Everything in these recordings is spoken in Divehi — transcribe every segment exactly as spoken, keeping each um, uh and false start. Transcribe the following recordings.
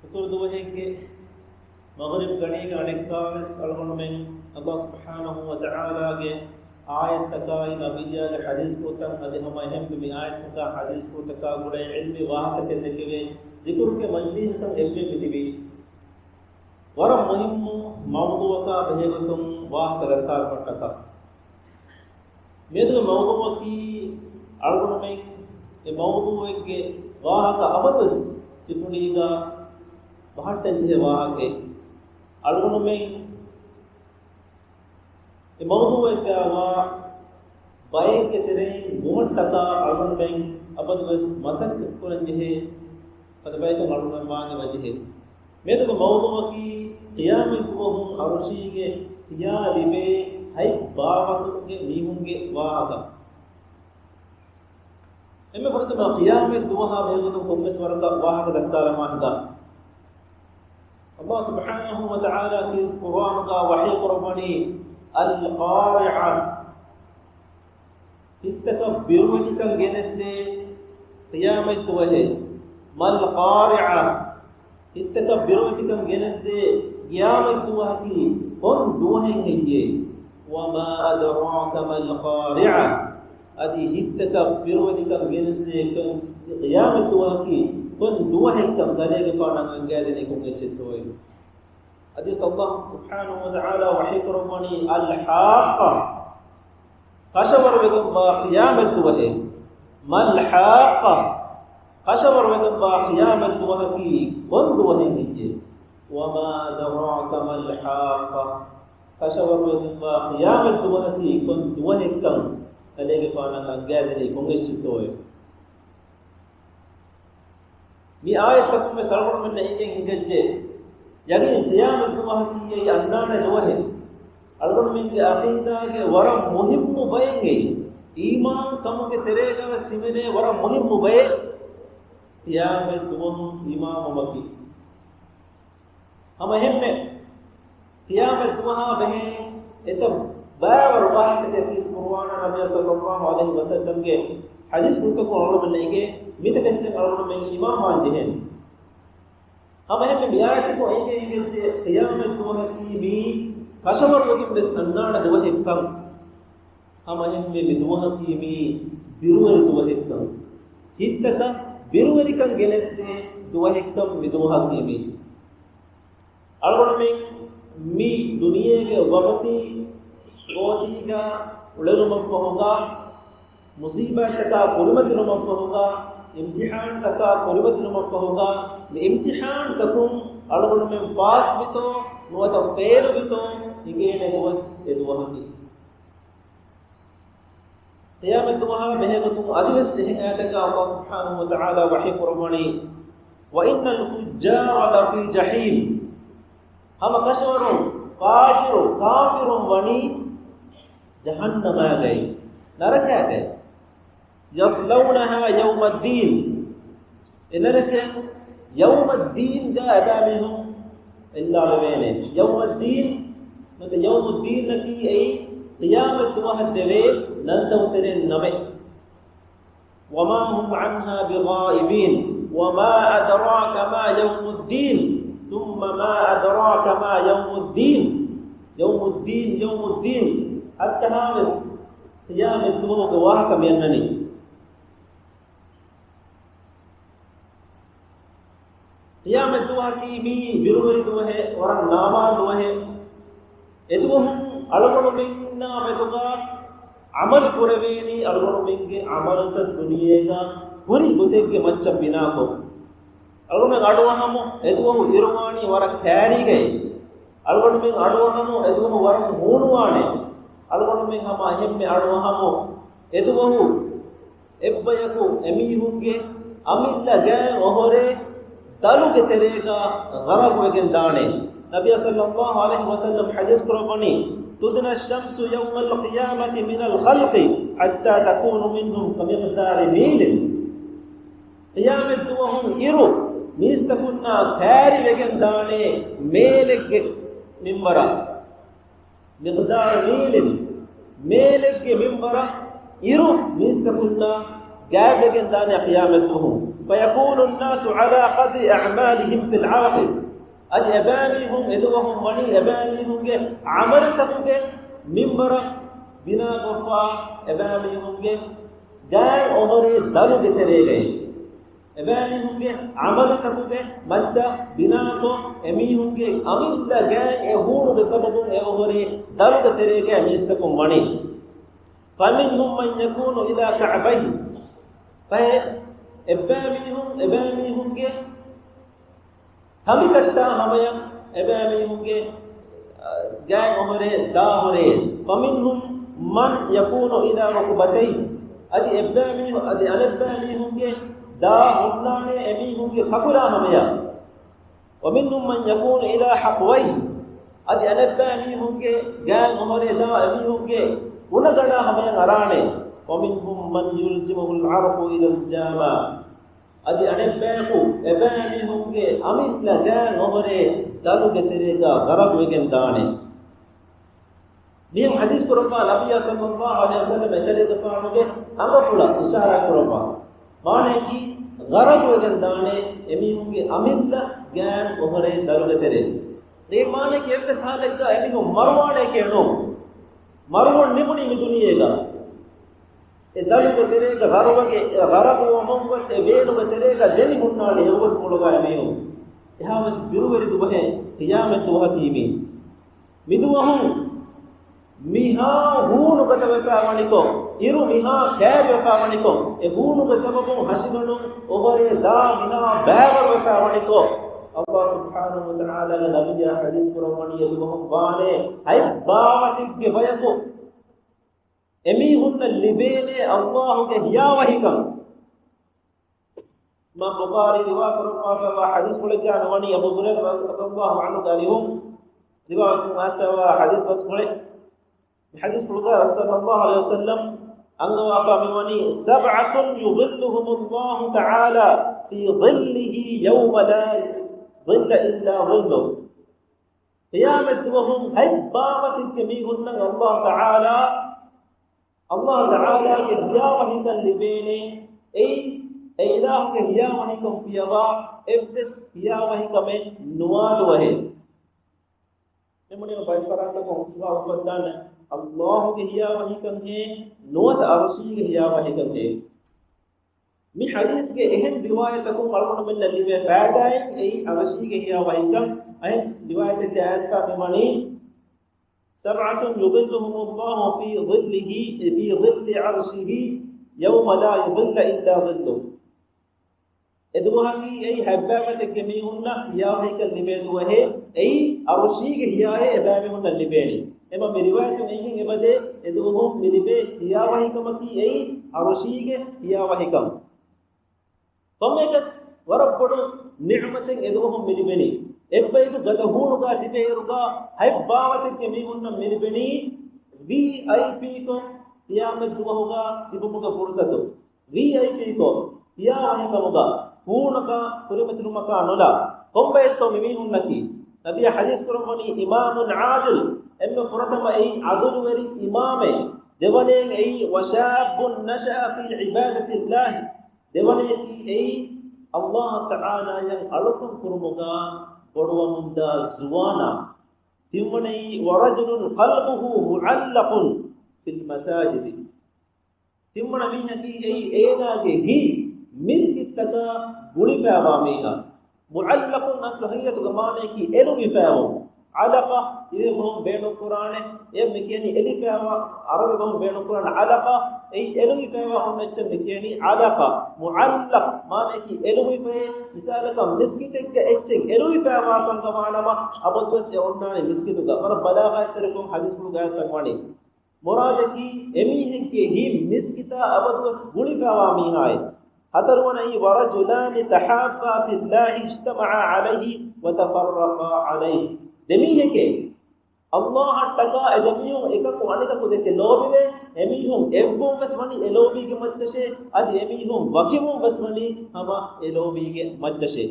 އިތުރު ދުވަހެއްގެ މަޣްރިބް ގަޑީގަ އަނެއްކާވެސް އަޅުގަނޑުމެން ﷲ ސުބްޙާނަހޫ ވަތަޢާލާގެ އާޔަތްތަކާއި ނަބިއްޔާގެ ޙަދީޘްފުޅުތައް އަދި ހަމަ އެހެން މި އާޔަތްތަކާ ޙަދީޘްފުޅުތަކާ ގުޅޭ ޢިލްމީ ވާހަކަތައް ދެކެވޭ ޛިކުރުގެ މަޖިލީހަކަށް އެއްވެ މިތިބީ. ވަރަށް މުހިއްމު މައުޟޫޢަކާ ބެހޭގޮތުން ވާހަކަ ދައްކާލުމަށްޓަކާ. މިއަދުގެ މައުޟޫޢަކީ އަޅުގަނޑުމެން އެ މައުޟޫޢެއްގެ ވާހަކަ އަބަދުވެސް ސިކުނޑީގަ ބަހައްޓަންޖެހޭ ވާހަކައެއް. އަޅުގަނޑުމެން އެ މައުޟޫޢެއްގައިވާ ބައެއްގެ ތެރެއިން ވުމަށްޓަކާ އަޅުގަނޑުމެން އަބަދުވެސް މަސައްކަތްކުރަންޖެހޭ ފަދަ ބަޔަކަށް އަޅުގަނޑުމެން ވާން އެބަޖެހޭ. މިއަދުގެ މައުޟޫޢަކީ ޤިޔާމަތްދުވަހުން ޢަރުޝީގެ ހިޔާ ލިބޭ ހަތް ބާވަތުގެ މީހުންގެ ވާހަކަ. އެންމެ ފުރަތަމަ ޤިޔާމަތްދުވަހާ ބެހޭގޮތުން ކޮންމެސް ވަރަކަށް ވާހަކަ ދައްކާލަމާ ހިނގާ. ﷲ ސުބްޙާނަހޫ ވަތަޢާލާ ކީރިތި ޤުރުއާނުގަ ވަޙީކުރައްވަނީ، އަލް ޤާރިޢަ. ހިތްތަކަށް ބިރުވެތިކަން ގެނެސްދޭ ޤިޔާމަތްދުވަހެއް. މަލް ޤާރިޢަ. ހިތްތަކަށް ބިރުވެތިކަން ގެނެސްދޭ ޤިޔާމަތްދުވަހަކީ ކޮން ދުވަހެއް ހެއްޔޭ؟ ވަމާ އަދްރާކަ މަލް ޤާރިޢަ. އަދި ހިތްތަކަށް ބިރުވެތިކަން ގެނެސްދޭ ކޮން ޤިޔާމަތްދުވަހަކީ ކޮން ދުވަހެއްކަން ކަލޭގެފާނަށް އަންގައިދެނީ ކޮން އެއްޗެއްތޯއޭ؟ އަދިވެސް ﷲ ސުބްޙާނަހޫ ވަތަޢާލާ ވަޙީކުރައްވަނީ، އަލް ޙާއްޤަ. ކަށަވަރުވެގެންވާ ޤިޔާމަތްދުވަހެއް. މަލް ޙާއްޤަ. ކަށަވަރުވެގެންވާ ޤިޔާމަތްދުވަހަކީ ކޮން ދުވަހެއް ހެއްޔޭ؟ ވަމާ އަދްރާކަ މަލް ޙާއްޤަ. ކަށަވަރުވެގެންވާ ޤިޔާމަތްދުވަހަކީ ކޮން ދުވަހެއްކަން ކަލޭގެފާނަށް އަންގައިދެނީ ކޮން އެއްޗެއްތޯއޭ؟ މި އާޔަތްތަކުން ވެސް އަޅުގަނޑުމެންނަށް އެނގެން ހިނގައްޖެ، ޔަގީން ޤިޔާމަތްދުވަހަކީ އެއީ އަންނާނެ ދުވަހެއް. އަޅުގަނޑުމެންގެ ޢަޤީދާގެ ވަރަށް މުހިއްމު ބައެއް އެއީ. އީމާން ކަމުގެ ތެރޭގަ ވެސް ހިމެނޭ ވަރަށް މުހިއްމު ބައެއް ޤިޔާމަތްދުވަހުން އީމާންވުމަކީ. ހަމަ އެހެންމެ، ޤިޔާމަތްދުވަހާ ބެހޭ އެތައް ބައިވަރު ވާހަކަތަކެއް ކީރިތި ޤުރުއާނާ ނަބިއްޔާ ޞައްލައްލާހު ޢަލައިހި ވަސައްލަމްގެ ޙަދީޘްފުޅުތަކުން އަޅުގަނޑުމެންނަށް އެނގޭ. މިތަކެއްޗަށް އަޅުގަނޑުމެން އީމާންވާން ޖެހޭނެ. ހަމަ އެހެންމެ މި އާޔަތުގަ އެނގޭ އެނގެންޖެހޭ ޤިޔާމަތްދުވަހަކީ މީ ކަށަވަރުވެގެން ވެސް އަންނާނެ ދުވަހެއްކަން. ހަމަ އެހެންމެ މި ދުވަހަކީ މީ ބިރުވެރި ދުވަހެއްކަން. ހިތްތަކަށް ބިރުވެރިކަން ގެނެސްދޭ ދުވަހެއްކަން މި ދުވަހަކީ މީ. އަޅުގަނޑުމެން މި ދުނިޔޭގެ ވަގުތީ ގޯތީގަ އުޅެނުމަށްފަހުގަ، މުޞީބާތްތަކާ ކުރިމަތިލުމަށްފަހުގަ، އިމްތިޙާންތަކާ ކުރިމަތިލުމަށްފަހުގަ، މި އިމްތިޙާންތަކުން އަޅުގަނޑުމެން ފާސްވިތޯ ނުވަތަ ފެއިލުވިތޯ ހިނގޭނެ ދުވަސް އެ ދުވަހަކީ. ޤިޔާމަތްދުވަހާ ބެހޭގޮތުން އަދިވެސް އެހެން އާޔަތަކާ ﷲ ސުބްޙާނަހޫ ވަތަޢާލާ ވަޙީކުރައްވަނީ، وَإِنَّ الْفُجَّارَ لَفِي جَحِيمٍ. ހަމަ ކަށަވަރުން ފާޖިރު ކާފިރުން ވަނީ ޖަހަންނަމާގައި، ނަރަކާގައި. يَصْلَوْنَهَا يَوْمَ الدِّينِ. އެ ނަރަކައަށް ޔައުމައްދީންގަ އެބައިމީހުން އެއްލާލެވޭނެ. ޔައުމައްދީން ނުވަތަ ޔައުމުއްދީނަކީ އެއީ ޤިޔާމަތްދުވަހަށް ދެވޭ ނަންތައްތެރިން ނަމެއް. وَمَا هُمْ عَنْهَا بِغَائِبِينَ. وَمَا أَدْرَاكَ مَا يَوْمُ الدِّينِ. ثُمَّ مَا أَدْرَاكَ مَا يَوْمُ الدِّينِ. ޔައުމުއްދީން، ޔައުމުއްދީން. ހައްޓަހާވެސް ޤިޔާމަތްދުވަހުގެ ވާހަކަ މިއަންނަނީ. ޤިޔާމަތްދުވަހަކީ މީ ބިރުވެރި ދުވަހެއް، ވަރަށް ނާމާން ދުވަހެއް. އެދުވަހުން އަޅުގަނޑުމެންނާ މެދުގަ ޢަމަލު ކުރެވޭނީ އަޅުގަނޑުމެންގެ ޢަމަލުތައް ދުނިޔޭގަ ހުރި ގޮތެއްގެ މައްޗަށް ބިނާކޮށް. އަޅުގަނޑުމެން އަޑުއަހަމު އެދުވަހު އިރުވާނީ ވަރަށް ކާރީގައި. އަޅުގަނޑުމެން އަޑުއަހަމު އެދުވަހު ވަރަށް ހޫނުވާނެ. އަޅުގަނޑުމެން ހަމަ އެހެންމެ އަޑުއަހަމު އެދުވަހު އެއްބަޔަކު އެމީހުންގެ އަމިއްލަ ގާތް އޮހޮރޭ ދަލުގެ ތެރޭގަ ޣަރަޤުވެގެން ދާނެ. ނަބިއްޔާ ޞައްލައްލާހު ޢަލައިހި ވަސައްލަމް ޙަދީޘް ކުރައްވަނީ، تُدْنَى الشَّمْسُ يَوْمَ الْقِيَامَةِ مِنَ الْخَلْقِ حَتَّى تَكُونُ مِنْهُمْ كَمِقْدَارِ مِيلٍ. ޤިޔާމަތްދުވަހުން އިރު މީސްތަކުންނާ ކާރިވެގެން ދާނެ މޭލެއްގެ މިންވަރަށް. މިޤްދާރު މީލިން، މޭލެއްގެ މިންވަރަށް އިރު މީސްތަކުންނާ ގާތްވެގެން ދާނެ ޤިޔާމަތްދުވަހު. فيكون الناس على قدر أعمالهم في العرق. އަދި އެބައިމީހުން އެދުވަހުން ވަނީ އެބައިމީހުންގެ ޢަމަލުތަކުގެ މިންވަރަށް ބިނާކޮށްފަ އެބައިމީހުންގެ ގާތް އޮހޮރޭ ދަލުގެ ތެރޭގައި. އެބައިމީހުންގެ ޢަމަލުތަކުގެ މައްޗަށް ބިނާކޮށް، އެމީހުންގެ އަމިއްލަ ގާތް އެ ހޫނުގެ ސަބަބުން އެ އޮހޮރޭ ދަލުގެ ތެރޭގައި މީސްތަކުން ވަނީ. فمنهم من يكون إلى كعبيه. ފަހެ، އެއްބައިމީހުން، އެބައިމީހުންގެ ތަނބިކައްޓާ ހަމަޔަށް އެބައިމީހުންގެ، އަ، ގާތް އޮހޮރޭ ދާ ހޮރޭ. فمنهم من يكون إلى ركبتيه. އަދި އެއްބައިމީހު-، އަދި އަނެއްބައިމީހުންގެ ދާ ހުންނާނެ އެމީހުންގެ ކަކުރާ ހަމަޔަށް. ومنهم من يكون إلى حقويه. އަދި އަނެއްބައިމީހުންގެ ގާތް އޮހޮރޭ ދާ އެމީހުންގެ އުނަގަނޑާ ހަމަޔަށް އަރާނެ. ومنهم من يلجمه العرق إلى الجامة. އަދި އަނެއްބަޔަކު އެބައިމީހުންގެ އަމިއްލަ ގާތް އޮހޮރޭ ދަލުގެ ތެރޭގަ ޣަރަޤުވެގެން ދާނެ. މިހެން ޙަދީޘް ކުރައްވާ ނަބިއްޔާ ޞައްލައްލާހު ޢަލައިހި ވަސައްލަމް އެކަލޭގެފާނުގެ އަނގަފުޅަށް އިޝާރާތް ކުރައްވާ. މާނަޔަކީ، ޣަރަޤުވެގެން ދާނެ އެމީހުންގެ އަމިއްލަ ގާތް އޮހޮރޭ ދަލުގެ ތެރޭ. އެ މާނަޔަކީ އެއްވެސް ޙާލެއްގަ އެމީހުން މަރުވާނެކޭ ނޫން. މަރުވުން ނިމުނީ މި ދުނިޔޭގަ. އެ ދަލުގެ ތެރޭގަ ޣަރަޤުވެ-، ޣަރަޤުވަމުން ގޮސް އެ ވޭނުގެ ތެރޭގަ ދެމި ހުންނާނެ އެ ވަގުތު ކޮޅުގަ އެމީހުން. އެހާވެސް ބިރުވެރި ދުވަހެއް ޤިޔާމަތް ދުވަހަކީ މީ. މިދުވަހުން މިހާ ހޫނު ގަދަވެފައިވަނިކޮށް، އިރު މިހާ ކައިރިވެފައިވަނިކޮށް، އެ ހޫނުގެ ސަބަބުން ހަށިގަނޑުން އޮހޮރޭ ދާ މިހާ ބައިވަރުވެފައިވަނިކޮށް، ﷲ ސުބްޙާނަހޫ ވަތަޢާލާގެ ނަބިއްޔާ ޙަދީޘް ކުރައްވަނީ އެދުވަހުން ވާނެ ހަތް ބާވަތެއްގެ ބަޔަކު އެމީހުންނަށް ލިބޭނެ ﷲގެ ހިޔާވަހިކަން. އިމާމް ބުޚާރީ ރިވާ ކުރައްވާފައިވާ ޙަދީޘްފުޅެއްގައި ވަނީ އަބޫ ހުރައިރާ ރަޟިޔަﷲ ޢަންހުގެ އަރިހުން ރިވާ ކުރައްވާފައިވާ ޙަދީޘް ބަސްފުޅެއް. މި ޙަދީޘްފުޅުގައި ރަސޫލު ޞައްލައްލާހު ޢަލައިހި ވަސައްލަމް އަންގަވާފަ މިވަނީ، سبعة يظلهم الله تعالى في ظله يوم لا ظل إلا ظله. ޤިޔާމަތް ދުވަހުން ހަތް ބާވަތެއްގެ މީހުންނަށް ﷲ ތަޢާލާ، ﷲ ތަޢާލާގެ ހިޔާވަހިކަން ލިބޭނެ. އެއީ، އެ އިލާހުގެ ހިޔާވަހިކަން ފިޔަވާ އެއްވެސް ހިޔާވަހިކަމެއް ނުވާ ދުވަހެއް. މި ބައެއް ފަރާތްތަކުން ސުވާލު އުފައްދާނެ، ﷲގެ ހިޔާވަހިކަން ހޭ، ނުވަތަ ޢަރުޝީގެ ހިޔާވަހިކަން ހޭ؟ މި ޙަދީޘްގެ އެހެން ރިވާޔަތަކުން އަޅުގަނޑުމެންނަށް ލިބޭ ފައިދާއިން އެއީ ޢަރުޝީގެ ހިޔާވަހިކަން. އެހެން ރިވާޔަތެއްގައި އައިސްފަ މިވަނީ، سبعة يظلهم الله في ظله، في ظل عرشه يوم لا ظل إلا ظله. އެދުވަހަކީ އެއީ ހަތްބައިވަތެއްގެ މީހުންނަށް ހިޔާވަހިކަން ލިބޭ ދުވަހޭ، އެއީ ޢަރުޝީގެ ހިޔާއޭ އެބައިމީހުންނަށް ލިބޭނީ. އެމަ މި ރިވާޔަތުން އެނގެން އެބަދޭ، އެދުވަހުން މި ލިބޭ ހިޔާވަހިކަމަކީ އެއީ ޢަރުޝީގެ ހިޔާވަހިކަން. ކޮންމެއަކަސް ވަރަށް ބޮޑު ނިޢުމަތެއް އެދުވަހުން މިލިބެނީ. އެއްބަޔަކު ގަދަ ހޫނުގަ ތިބޭއިރުގަ ހަތް ބާވަތެއްގެ މީހުންނަށް މިލިބެނީ ވީއައިޕީކޮށް ޤިޔާމަތް ދުވަހުގަ ތިބުމުގެ ފުރުޞަތު. ވީއައިޕީކޮށް ހިޔާވަހިކަމުގަ ހޫނަކާ ކުރިމަތިލުމަކާ ނުލާ ކޮންބައެއްތޯ މި މީހުންނަކީ؟ ނަބިއްޔާ ޙަދީޘް ކުރައްވަނީ إمام عادل، އެންމެ ފުރަތަމަ އެއީ ޢަދުލުވެރި އިމާމެއް. ދެވަނައިން އެއީ وشاب نشأ في عبادة الله. ދެވަނަޔަކީ އެއީ ﷲ ތަޢާލާއަށް އަޅުކަން ކުރުމުގަ ބޮޑުވަމުންދާ ޒުވާނާ. ތިންވަނައީ ورجل قلبه معلق في المساجد. ތިންވަނަ މީހަކީ އެއީ އޭނާގެ ހިތް މިސްކިތްތަކަށް ގުޅިފައިވާ މީހާ. މުޢައްލަޤުން އަސްލު ހަގީގަތުގަ މާނަޔަކީ އެލުވިފައިވުން. ޢަލަޤަ ތިބޭ ބަހުން ބޭނުންކުރާނެ. އެ މި ކިޔަނީ އެލިފައިވާ، ޢަރަބި ބަހުން ބޭނުންކުރާނެ ޢަލަޤަ. އެއީ އެލުވިފައިވާ ހުންނަ އެއްޗެއް މި ކިޔަނީ ޢަލަޤަ. މުޢައްލަޤް މާނަޔަކީ އެލުވިފައި. މިސާލަކަށް މިސްކިތެއްގަ އެއްޗެއް އެލުވިފައިވާ ކަމުގަ ވާނަމަ އަބަދުވެސް އެ އޮންނާނެ މިސްކިތުގަ. ވަރަށް ބަލާޣަތްތެރިކޮށް ޙަދީޘްފުޅުގައި ވަނީ. މުރާދަކީ އެމީހެއްގެ ހިތް މިސްކިތާ އަބަދުވެސް ގުޅިފައިވާ މީހާއެއް. ހަތަރުވަނައީ ورجلان تحابا في الله اجتمعا عليه وتفرقا عليه. ދެމީހެކޭ، ﷲ އަށްޓަކާ އެ ދެމީހުން އެކަކު އަނެކަކު ދެކެ ލޯބިވެ، އެމީހުން އެއްވުން ވެސް ވަނީ އެ ލޯބީގެ މައްޗަށޭ، އަދި އެމީހުން ވަކިވުން ވެސް ވަނީ ހަމަ އެ ލޯބީގެ މައްޗަށޭ.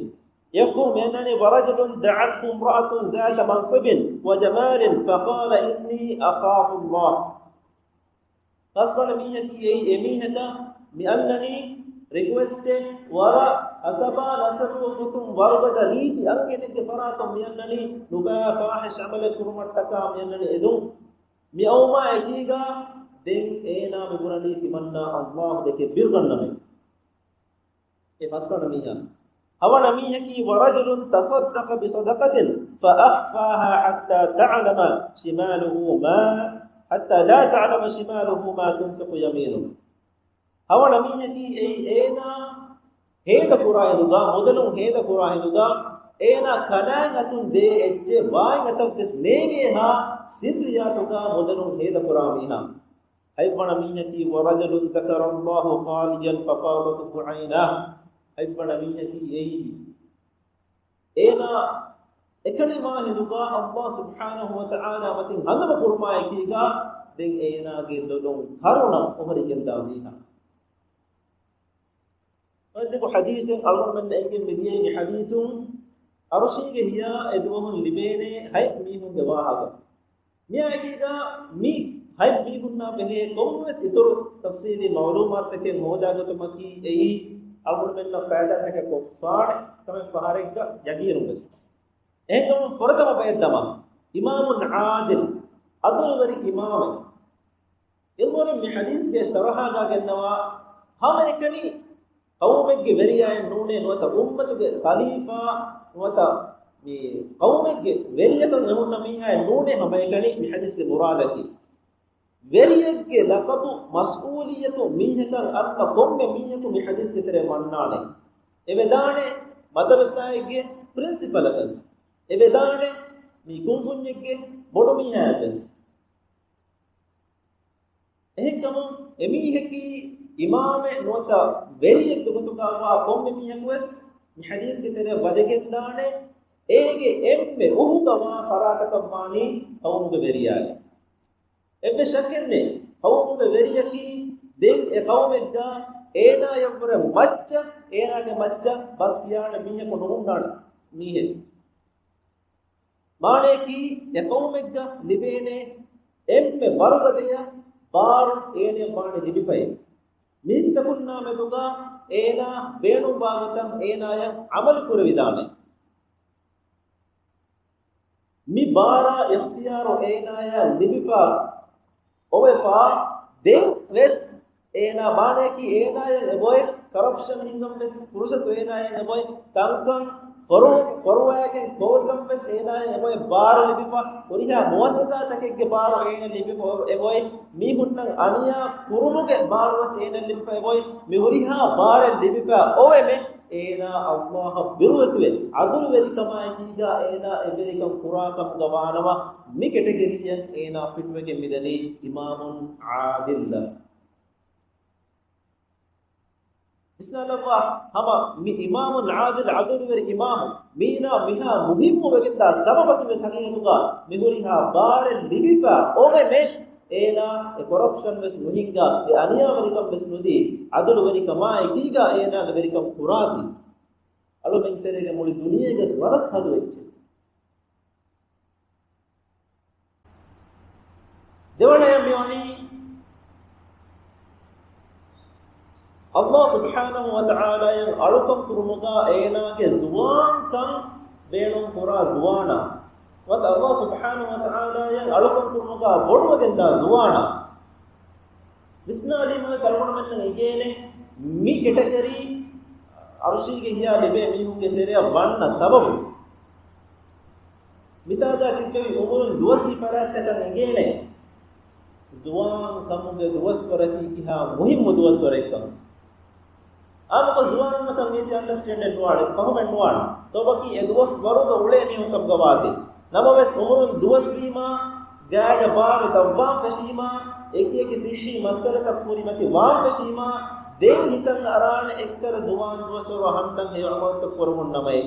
އެއަށްފަހު މިއަންނަނީ ورجل دعته امرأة ذات منصب وجمال فقال إني أخاف الله. ފަސްވަނަ މީހަކީ އެއީ އެމީހަކަށް މި އަންނަނީ ރިކުއެސްޓެއް ވަރަށް ހަސަބާ ނަސަބުގެ ގޮތުން ވަރުގަދަ ރީތި އަންހެނެއްގެ ފަރާތުން މި އަންނަނީ ނުބައި ފާހިޝް ޢަމަލެއް ކުރުމަށްޓަކާ މި އަންނަނީ އެދުން. މި އައުމާ އެކީގަ ދެން އޭނާ މި ބުނަނީ ތިމަންނާ ﷲ ދެކެ ބިރުގަންނަމޭ. އެ ފަސްވަނަ މީހާ. ހަވަނަ މީހަކީ ورجل تصدق بصدقة فأخفاها حتى تعلم شماله ما، حتى لا تعلم شماله ما تنفق يمينه. ހަވަނަ މީހަކީ އެއީ އޭނާ ހޭދަކުރާ ހިނދުގަ، މުދަލުން ހޭދަކުރާ ހިނދުގަ، އޭނާ ކަލާނގެ އަތުން ދޭ އެއްޗެއް ވާން އަތަށްވެސް ނޭގޭހާ ސިއްރިއްޔާތުގަ މުދަލުން ހޭދަކުރާ މީހާ. ހަތްވަނަ މީހަކީ ورجل ذكر الله خاليا ففاضت عيناه. ހަތްވަނަ މީހަކީ އެއީ އޭނާ އެކަނިވާ ހިނދުގަ ﷲ ސުބްޙާނަހޫ ވަތަޢާލާ މަތިން ހަނދުމަ ކުރުމާ އެކީގަ ދެން އޭނާގެ ލޮލުން ކަރުނަ އޮހޮރިގެންދާ މީހާ. އަދި ދެކޮ ޙަދީޘެއް އަޅުގަނޑުމެންނަށް އެނގެން މިދިޔައީ މި ޙަދީޘުން އަރުޝީގެ ހިޔާ އެދުވަހުން ލިބޭނެ ހަތް މީހުންގެ ވާހަކަ. މިއާއެކީގަ މި ހަތް މީހުންނާ ބެހޭ ކޮންމެވެސް އިތުރު ތަފްސީލީ މަޢުލޫމާތުތަކެއް ހޯދާގަތުމަކީ އެއީ އަޅުގަނޑުމެންނަށް ފައިދާތަކެއް ކޮށްފާނެ ކަމެއް ފަހަރެއްގަ ޔަގީނުންވެސް. އެހެންކަމުން ފުރަތަމަ ބައެއް ދަމާ، އިމާމުން ޢާދިލް، ޢަދުލުވެރި އިމާމެއް. ޢިލްމުވެރިން މި ޙަދީޘްގެ ޝަރަޙާގާ ގެންނަވާ، ހަމައެކަނި ޤައުމެއްގެ ވެރިޔާއެއް ނޫނޭ، ނުވަތަ އުއްމަތުގެ ޚަލީފާ، ނުވަތަ މި ޤައުމެއްގެ ވެރިޔަކަށް އެހުންނަ މީހާއެއް ނޫނޭ ހަމައެކަނި މި ޙަދީޘްގެ މުރާދަކީ. ވެރިއެއްގެ ލަޤަބު މަސްއޫލިއްޔަތު މީހަކަށް އަންނަ ކޮންމެ މީހަކު މި ޙަދީޘްގެ ތެރެއަށް ވަންނާނެ. އެވެދާނެ މަދަރުސާއެއްގެ ޕްރިންސިޕަލަކަސް. އެވެދާނެ މި ކުންފުންޏެއްގެ ބޮޑު މީހާއަށްވެސް. އެހެންކަމުން އެމީހަކީ އިމާމެއް ނުވަތަ ވެރިއެއްގެ ގޮތުގައިވާ ކޮންމެ މީހަކުވެސް މި ޙަދީޘްގެ ތެރެއަށް ވަދެގެންދާނެ، އޭގެ އެންމެ އުހުގަ ވާ ފަރާތަކަށް ވާނީ ޤައުމުގެ ވެރިޔާއޭ. އެއްވެސް ޝައްކެއްނެތް، ޤައުމުގެ ވެރިޔަކީ ދެން އެ ޤައުމެއްގަ އޭނާޔަށްވުރެ މައްޗަށް، އޭނާގެ މައްޗަށް ބަސް ކިޔާނެ މީހަކު ނުހުންނާނެ މީހެއް. މާނަޔަކީ، އެ ޤައުމެއްގަ ލިބޭނެ އެންމެ ވަރުގަދަޔަށް ބާރު އޭނަޔަށް ވާނެ ލިބިފައި. މީސްތަކުންނާ މެދުގަ އޭނާ ބޭނުންވާ ގޮތަށް އޭނާޔަށް ޢަމަލު ކުރެވިދާނެ. މި ބާރާ އިޚްތިޔާރު އޭނާޔަށް ލިބިފަ އޮވެފަ ދެން ވެސް އޭނާ މާނަޔަކީ އޭނާޔަށް އެބޮތް ކަރަޕްޝަން ހިންގަން ވެސް ފުރުސަތު އޭނާޔަށް އެބޮތް ކަންކަން ފޮރު-، ފޮރުވައިގެން ކޮށްލަން ވެސް އޭނާޔަށް އެބޮތް ބާރު ލިބިފަ ހުރިހާ މުއައްސަސާތަކެއްގެ ބާރު އޭނަ ލިބިފަ އެބޮތް މީހުންނަށް އަނިޔާ ކުރުމުގެ ބާރު ވެސް އޭނަ ލިބިފަ އެބޮތް މި ހުރިހާ ބާރެއް ލިބިފަ އޮވެމެ އޭނާ ﷲ އަށް ބިރުވެތިވެ، ޢަދުލުވެރިކަމާއެކީގަ އޭނާ އެވެރިކަން ކުރާކަމުގަ ވާނަމަ، މި ކެޓަގަރީއަށް އޭނާ ފިޓްވެގެން މިދަނީ އިމާމުން ޢާދިލް. ވިސްނާލައްވާ، ހަމަ މި އިމާމުން ޢާދިލް، ޢަދުލުވެރި އިމާމު، މީނާ މިހާ މުހިއްމު ވެގެންދާ ސަބަބަކީ ވެސް ހަގީގަތުގަ މި ހުރިހާ ބާރެއް ލިބިފަ އޮވެމެ، އޭނާ އެ ކޮރަޕްޝަން ވެސް ނުހިންގާ، އެ އަނިޔާވެރިކަން ވެސް ނުދީ، ޢަދުލުވެރިކަމާ އެކީގާ އޭނާގެ ވެރިކަން ކުރާތީ. އަޅުމެން ތެރޭގަ މުޅި ދުނިޔޭގަސް ވަރަށް ތަދު އެއްޗެއް. ދެވަނަޔަށް މިވަނީ، ﷲ ސުބްޙާނަހޫ ވަތަޢާލާޔަށް އަޅުކަން ކުރުމުގަ އޭނާގެ ޒުވާންކަން ބޭނުން ކުރާ ޒުވާނާ، ނުވަތަ ﷲ ސުބްޙާނަހޫ ވަތަޢާލާޔަށް އަޅުކަން ކުރުމުގަ ބޮޑުވެގެންދާ ޒުވާނާ. ވިސްނާލީމަ ވެސް އަޅުގަނޑުމެންނަށް އެނގޭނެ، މި ކެޓަގަރީ އަރުޝީގެ ހިޔާ ލިބޭ މީހުންގެ ތެރެއަށް ވަންނަ ސަބަބު. މިތާގަ ތިއްބެވި އުމުރުން ދުވަސްވީ ފަރާތްތަކަށް އެނގޭނެ، ޒުވާން ކަމުގެ ދުވަސްވަރަކީ ކިހާ މުހިއްމު ދުވަސްވަރެއްކަން. އާންމުކޮށް ޒުވާނުންނަކަށް އޭތި އަންޑަސްޓޭންޑެއް ނުވާނެ، ފަހުމެއް ނުވާނެ. ސަބަބަކީ އެ ދުވަސް ވަރުގަ އުޅޭ މީހުން ކަމުގަ ވާތީ. ނަމަވެސް އުމުރުން ދުވަސްވީމާ، ގާގަ ބާރު ދަށްވާން ފެށީމާ، އެކިއެކި ސިއްހީ މައްސަލަތައް ކުރިމަތި ވާން ފެށީމާ، ދެން ހިތަށް އަރާނެ އެއްކަލަ ޒުވާން ދުވަސްވަރު ހަންނަން ހެޔޮ ޢަމަލުތައް ކުރަމުން ނަމައޭ.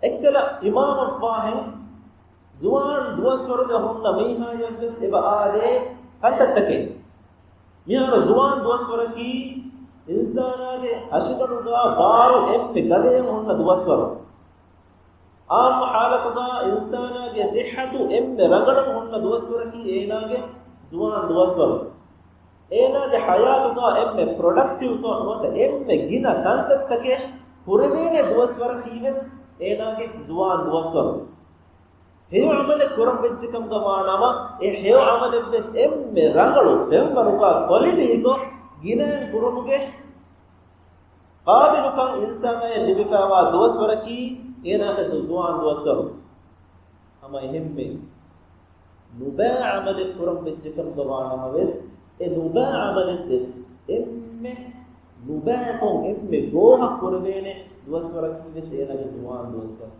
އެއްކަލަ އިމާމަށްވާހެން ޒުވާން ދުވަސްވަރުގަ ހުންނަ މީހާޔަށްވެސް އެބަ އާދޭ ކަންތައްތަކެއް. މިހާރު ޒުވާން ދުވަސްވަރަކީ އިންސާނާގެ ހަށިގަނޑުގަ ބާރު އެންމެ ގަދަޔަށް ހުންނަ ދުވަސްވަރު. އާއްމު ޙާލަތުގަ އިންސާނާގެ ޞިއްޙަތު އެންމެ ރަނގަޅަށް ހުންނަ ދުވަސްވަރަކީ އޭނާގެ ޒުވާން ދުވަސްވަރު. އޭނާގެ ޙަޔާތުގަ އެންމެ ޕްރޮޑަކްޓިވްކޮށް ނުވަތަ އެންމެ ގިނަ ކަންތައްތަކެއް ކުރެވޭނެ ދުވަސްވަރަކީ ވެސް އޭނާގެ ޒުވާން ދުވަސްވަރު. ހެޔޮ ޢަމަލެއް ކުރަން ވެއްޖެކަމުގަ ވާނަމަ، އެ ހެޔޮ ޢަމަލެއް ވެސް އެންމެ ރަނގަޅު ފެންވަރުގަ ކޮލިޓީކޮށް ގިނައިން ކުރުމުގެ ޤާބިލުކަން އިންސާނާޔަށް ލިބިފައިވާ ދުވަސްވަރަކީ އޭނާގެ ދު-، ޒުވާން ދުވަސްވަރު. ހަމަ އެހެންމެ ނުބައި ޢަމަލެއް ކުރަން ވެއްޖެކަމުގަ ވާނަމަވެސް، އެ ނުބައި ޢަމަލެއްވެސް އެންމެ ނުބައިކޮށް އެންމެ ގޯހަށް ކުރެވޭނެ ދުވަސްވަރަކީވެސް އޭނާގެ ޒުވާން ދުވަސްވަރު.